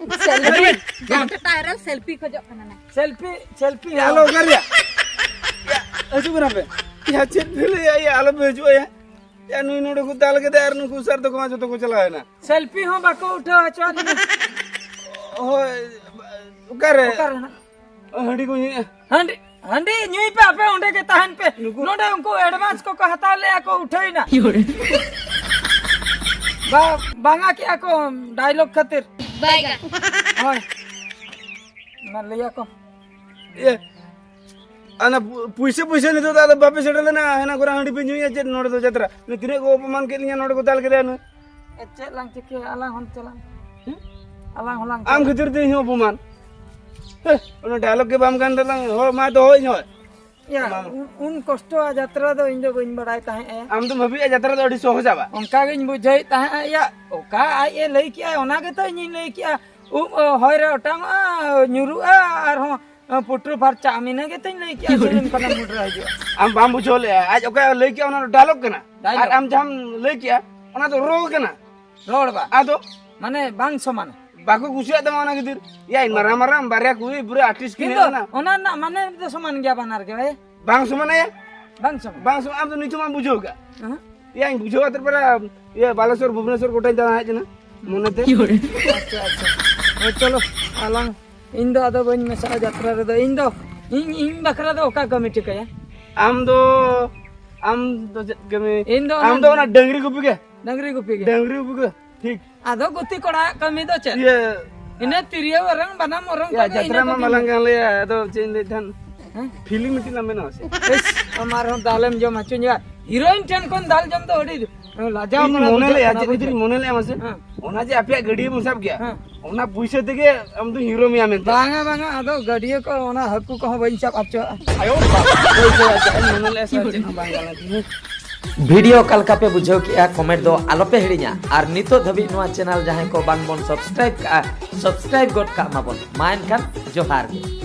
ᱥᱮᱞᱯᱷᱤ᱾ ᱰᱟᱠᱛᱟᱨ ᱟᱨᱚ ᱥᱮᱞᱯᱷᱤ ᱠᱷᱚᱡᱚᱜ ᱠᱟᱱᱟ ᱱᱟ᱾ Selfie, selfie. ᱟᱞᱚ ᱚᱠᱟ ᱨᱮᱭᱟᱜ? ᱭᱟ, ᱦᱤᱡᱩᱜ ᱠᱟᱱᱟ ᱯᱮ᱾ ᱭᱟ, ᱪᱮᱫ ᱯᱮ ᱞᱟᱹᱭᱟ? ᱭᱟ, ᱟᱞᱚ ᱯᱮ ᱦᱤᱡᱩᱜᱼᱟ ᱭᱟ᱾ ᱭᱟ, ᱱᱩᱭ ᱱᱚᱰᱮ ᱠᱚ ᱫᱟᱞ ᱠᱮᱫᱮ ᱟᱨ ᱱᱩᱠᱩ ᱥᱟᱨ ᱛᱟᱠᱚ ᱢᱟ ᱡᱚᱛᱚ ᱠᱚ ᱪᱟᱞᱟᱣ ᱮᱱᱟ᱾ ᱥᱮᱞᱯᱷᱤ ᱦᱚᱸ ᱵᱟᱠᱚ ᱩᱴᱷᱟᱹᱣ ᱦᱚᱪᱚᱣᱟᱫ ᱞᱤᱧᱟ᱾ ᱦᱳᱭ, ᱚᱠᱟᱨᱮ? ᱚᱠᱟᱨᱮ ᱱᱟᱜ? ᱦᱟᱺᱰᱤ ᱠᱚ ᱧᱩᱭᱟ᱾ ᱦᱟᱺᱰᱤ, ᱦᱟᱺᱰᱤ ᱧᱩᱭ ᱯᱮ ᱟᱯᱮ, ᱚᱸᱰᱮ ᱜᱮ ᱛᱟᱦᱮᱱ ᱯᱮ᱾ ᱱᱩᱠᱩ ᱱᱚᱰᱮ ᱩᱱᱠᱩ advance ᱠᱚᱠᱚ ᱦᱟᱛᱟᱣ ᱞᱮᱜᱼᱟ ᱠᱚ, ᱩᱴᱷᱟᱹᱭᱱᱟ᱾ ᱵᱟ-, ᱵᱟᱝᱟ ᱠᱮᱜᱼᱟ ᱠᱚ dialogue ᱠᱷᱟᱹᱛᱤᱨ᱾ ᱵᱟᱭᱜᱟ᱾ ᱦᱳᱭ᱾ ᱢᱟ ᱞᱟᱹᱭᱟ ᱠᱚ᱾ ᱤᱭᱟᱹ, ᱚᱱᱟ ᱯᱩ-, ᱯᱩᱭᱥᱟᱹ, ᱯᱩᱭᱥᱟᱹ ᱱᱤᱛᱚᱜ ᱫᱚ ᱟᱫᱚ ᱵᱟᱯᱮ ᱥᱮᱴᱮᱨ ᱞᱮᱱᱟ, ᱦᱟᱱᱟ ᱠᱚᱨᱮ ᱦᱟᱺᱰᱤ ᱯᱮ ᱧᱩᱭᱟ ᱪᱮᱫ? ᱱᱚᱰᱮ ᱫᱚ ᱡᱟᱛᱨᱟ᱾ ᱱᱩᱭ ᱛᱤᱱᱟᱹᱜ ᱠᱚ ᱚᱯᱚᱢᱟᱱ ᱠᱮᱫ ᱞᱤᱧᱟ, ᱱᱚᱰᱮ ᱠᱚ ᱫᱟᱞ ᱠᱮᱫᱟ ᱱᱩᱭ᱾ ᱮ, ᱪᱮᱫ ᱞᱟᱝ ᱪᱤᱠᱟᱹᱭᱟ? ᱟᱞᱟᱝ ᱦᱚᱸ ᱪᱟᱞᱟᱝ᱾ ᱦᱩᱸ? ᱟᱞᱟᱝ ᱦᱚᱸᱞᱟᱝ ᱟᱢ ᱪᱟᱞᱟᱝ᱾ ᱠᱷᱟᱹᱛᱤᱨ ᱛᱮ ᱤᱧ ᱦᱚᱸ ᱚᱯᱚᱢᱟᱱ᱾ ᱦᱮ, ᱚᱱᱟ dialogue ᱜᱮ ᱵᱟᱢ ᱜᱟᱱ ᱛᱟᱞᱟᱝ, ᱦᱚᱲ ᱢᱟ ᱫᱚᱦᱚᱭ ᱦᱚᱸ᱾ ᱭᱟ, ᱢᱟ᱾ ᱩᱱ, ᱩᱱ ᱠᱚᱥᱴᱚᱣᱟᱜ ᱡᱟᱛᱨᱟ ᱫᱚ ᱤᱧ ᱫᱚ ᱵᱟᱹᱧ ᱵᱟᱲᱟᱭ ᱛᱟᱦᱮᱸᱫ ᱮ᱾ ᱟᱢ ᱫᱚᱢ ᱵᱷᱟᱹᱵᱤᱭᱮᱫᱼᱟ ᱡᱟᱛᱨᱟ ᱫᱚ ᱟᱹᱰᱤ ᱥᱚᱦᱚᱡᱟ ᱵᱟ? ᱚᱱᱠᱟ ᱜᱤᱧ ᱵᱩᱡᱷᱟᱹᱣᱮᱫ ᱛᱟᱦᱮᱸᱫ ᱭᱟ᱾ ᱚᱠᱟ ᱟᱡ ᱮ ᱞᱟᱹᱭ ᱠᱮᱜᱼᱟ, ᱚᱱᱟ ᱜᱮᱛᱚ ᱤᱧᱤᱧ ᱞᱟᱹᱭ ᱠᱮᱜᱼᱟ᱾ ᱩᱵ, ᱚ, ᱦᱚᱭ ᱨᱮ ᱚᱴᱟᱝᱚᱜᱼᱟ, ᱧᱩᱨᱩᱜᱼᱟ, ᱟᱨᱦᱚᱸ, ᱚ, ᱯᱩᱴᱨᱩ ᱯᱷᱟᱨᱪᱟᱜᱼᱟ, ᱤᱱᱟᱹ ᱜᱮᱛᱚᱧ ᱞᱟᱹᱭ ᱠᱮᱜᱼᱟ, ᱥᱩᱱᱩᱢ ᱠᱷᱚᱱᱮᱢ ᱢᱩᱰᱨᱟᱹ ᱦᱤᱡᱩᱜᱼᱟ᱾ ᱟᱢ ᱵᱟᱢ ᱵᱩᱡᱷᱟᱹᱣ ᱞᱮᱜᱼᱟ, ᱟᱡ ᱚᱠᱟᱭ ᱞᱟᱹᱭ ᱠᱮᱜᱼᱟ, ᱚᱱᱟ ᱫᱚ dialogue ᱠᱟᱱᱟ᱾ Dialogue᱾ ᱟᱨ ᱟᱢ ᱡᱟᱦᱟᱸᱢ ᱞᱟᱹᱭ ᱠᱮᱜᱼᱟ, ᱚᱱᱟ ᱫᱚ ᱨᱚᱲ ᱵᱟ᱾ ᱟᱫᱚ? ᱢᱟᱱᱮ ᱵᱟᱝ ᱥᱚᱢᱟᱱᱟ᱾ ᱵᱟᱠᱚ ᱠᱩᱥᱤᱭᱟᱜ ᱛᱟᱢᱟ ᱚᱱᱟ ᱠᱷᱟᱹᱛᱤᱨ᱾ ᱭᱟ, ᱤᱧ ᱢᱟᱨᱟᱝ ᱢᱟᱨᱟᱝ ᱵᱟᱨᱭᱟ ᱠᱩᱲᱤ ᱯᱩᱨᱟᱹ artist ᱠᱤᱱ ᱠᱤᱱᱛᱩ ᱦᱮᱡ ᱞᱮᱱᱟ᱾ ᱚᱱᱟ ᱨᱮᱱᱟᱜ ᱢᱟᱱᱮ ᱫᱚ ᱥᱚᱢᱟᱱ ᱜᱮᱭᱟ ᱵᱟᱱᱟᱨ ᱜᱮ ᱵᱷᱟᱭ᱾ ᱵᱟᱝ ᱥᱚᱢᱟᱱᱟᱭᱟ? ᱵᱟᱝ ᱥᱚᱢᱟᱱ᱾ ᱵᱟᱝ ᱥᱚᱢᱟᱱ, ᱟᱢ ᱫᱚ ᱱᱤᱛᱚᱜ ᱢᱟᱢ ᱵᱩᱡᱷᱟᱹᱣ ᱠᱟᱜ᱾ ᱦᱮᱸ? ᱭᱟ, ᱤᱧ ᱵᱩᱡᱷᱟᱹᱣ ᱠᱟᱛᱮ ᱯᱟᱨᱟ, ᱤᱭᱟᱹ, ᱵᱟᱞᱮᱥᱚᱨ, ᱵᱷᱩᱵᱽᱱᱮᱥᱚᱨ ᱜᱚᱴᱟᱧ ᱫᱟᱬᱟ ᱦᱮᱡ ᱮᱱᱟ, ᱢᱚᱱᱮᱛᱮ᱾ ᱟᱪᱪᱷᱟ, ᱟᱪᱪᱷᱟ᱾ ᱦᱳᱭ, ᱪᱚᱞᱚ, ᱟᱞᱟᱝ, ᱤᱧ ᱫᱚ ᱟᱫᱚ ᱵᱟᱹᱧ ᱢᱮᱥᱟᱜᱼᱟ ᱡᱟᱛᱨᱟ ᱨᱮᱫᱚ᱾ ᱤᱧ ᱫᱚ, ᱤᱧ, ᱤᱧ ᱵᱟᱠᱷᱨᱟ ᱫᱚ ᱚᱠᱟ ᱠᱟᱹᱢᱤ ᱴᱷᱤᱠᱟᱹᱭᱟ? ᱟᱢ ᱫᱚ, ᱟᱢ ᱫᱚ ᱪᱮᱫ ᱠᱟᱹᱢᱤ? ᱤᱧ ᱫᱚ ᱟᱢ ᱚᱱᱟ ᱫᱚ ᱚᱱᱟ ᱰᱟᱹᱝᱨᱤ ᱜᱩᱯᱤ ᱜᱮ᱾ ᱰᱟᱹᱝᱨᱤ ᱜᱩᱯᱤ ᱜᱮ᱾ ᱰᱟᱹᱝᱨᱤ ᱜᱩᱯᱤ ᱜᱮ, ᱴᱷᱤᱠ᱾ ᱟᱫᱚ ᱜᱩᱛᱤ ᱠᱚᱲᱟᱣᱟᱜ ᱠᱟᱹᱢᱤ ᱫᱚ ᱪᱮᱫ? ᱤᱭᱟᱹ, ᱤᱱᱟᱹ ᱛᱤᱨᱭᱳ ᱚᱨᱚᱝ, ᱵᱟᱱᱟᱢ ᱚᱨᱚᱝ ᱭᱟ, ᱠᱚᱜᱮ, ᱡᱟᱛᱨᱟ ᱤᱱᱟᱹ ᱢᱟ ᱠᱚᱜᱮ᱾ ᱢᱟᱞᱟᱝ ᱠᱟᱱ ᱞᱮᱭᱟ, ᱟᱫᱚ ᱪᱮᱫ ᱤᱧ ᱞᱟᱹᱭᱮᱫ ᱛᱟᱦᱮᱱ? ᱦᱮᱸ? Feeling ᱢᱤᱫᱴᱤᱡ ᱞᱟᱝ ᱵᱮᱱᱟᱣᱟ ᱥᱮ? ᱤᱥ, ᱟᱢ ᱟᱨᱦᱚᱸ ᱫᱟᱞᱮᱢ ᱡᱚᱢ ᱦᱚᱪᱚᱧᱟ᱾ Heroine ᱴᱷᱮᱱ ᱠᱷᱚᱱ ᱫᱟᱞ ᱡᱚᱢ ᱫᱚ ᱟᱹᱰᱤ ᱞᱟᱡᱟᱣ ᱤᱧ ᱯᱟᱲᱟ ᱢᱚᱱᱮ ᱵᱩᱡᱷᱟᱹᱜ ᱞᱮᱜᱼᱟ, ᱠᱟᱱᱟ ᱪᱮᱫ ᱵᱩᱡᱷᱟᱹᱣ᱾ ᱤᱧ ᱢᱚᱱᱮ ᱞᱮᱜᱼᱟ ᱢᱟᱥᱮ? ᱦᱮᱸ᱾ ᱚᱱᱟ ᱡᱮ ᱟᱯᱮᱭᱟᱜ ᱜᱟᱹᱰᱭᱟᱹ ᱵᱚᱱ ᱥᱟᱵ ᱠᱮᱭᱟ, ᱦᱮᱸ᱾ ᱚᱱᱟ ᱯᱩᱭᱥᱟᱹ ᱛᱮᱜᱮ ᱟᱢ ᱫᱚ hero ᱢᱮᱭᱟ ᱢᱮᱱᱛᱮ᱾ ᱵᱟᱝᱟ, ᱵᱟᱝᱟ, ᱟᱫᱚ ᱜᱟᱹᱰᱭᱟᱹ ᱠᱚ, ᱚᱱᱟ ᱦᱟᱹᱠᱩ ᱠᱚᱦᱚᱸ ᱵᱟᱹᱧ ᱥᱟᱵ ᱦᱚᱪᱚᱣᱟᱜᱼᱟ᱾ ᱟᱭᱳ ᱵᱟᱵᱟ᱾ ᱯᱩᱭᱥᱟᱹ ᱟᱛᱮᱫ ᱤᱧ ᱢᱚᱱᱮ ᱞᱮᱜᱼᱟ ᱥᱮ ᱪᱮᱫ ᱦᱚᱸ ᱵᱟᱝ ᱜᱟᱱᱚᱜ ᱛᱤᱧᱟᱹ᱾ ᱵᱷᱤᱰᱤᱭᱳ ᱚᱠᱟ ᱞᱮᱠᱟ ᱯᱮ ᱵᱩᱡᱷᱟᱹᱣ ᱠᱮᱜᱼᱟ, ᱠᱚᱢᱮᱱᱴ ᱫᱚ ᱟᱞᱚ ᱯᱮ ᱦᱤᱲᱤᱧᱟ᱾ ᱟᱨ ᱱᱤᱛᱚᱜ ᱫᱷᱟᱹᱵᱤᱡ ᱱᱚᱣᱟ ᱪᱮᱱᱮᱞ ᱡᱟᱦᱟᱸᱭ ᱠᱚ ᱵᱟᱝ ᱵᱚᱱ ᱥᱟᱵᱥᱠᱨᱟᱭᱤᱵ ᱠᱟᱜᱼᱟ, ᱥᱟᱵᱥᱠᱨᱟᱭᱤᱵ ᱜᱚᱫ ᱠᱟᱜ ᱢᱟᱵᱚᱱ᱾ ᱢᱟ ᱮᱱᱠᱷᱟᱱ ᱡᱚᱦᱟᱨ ᱜᱮ᱾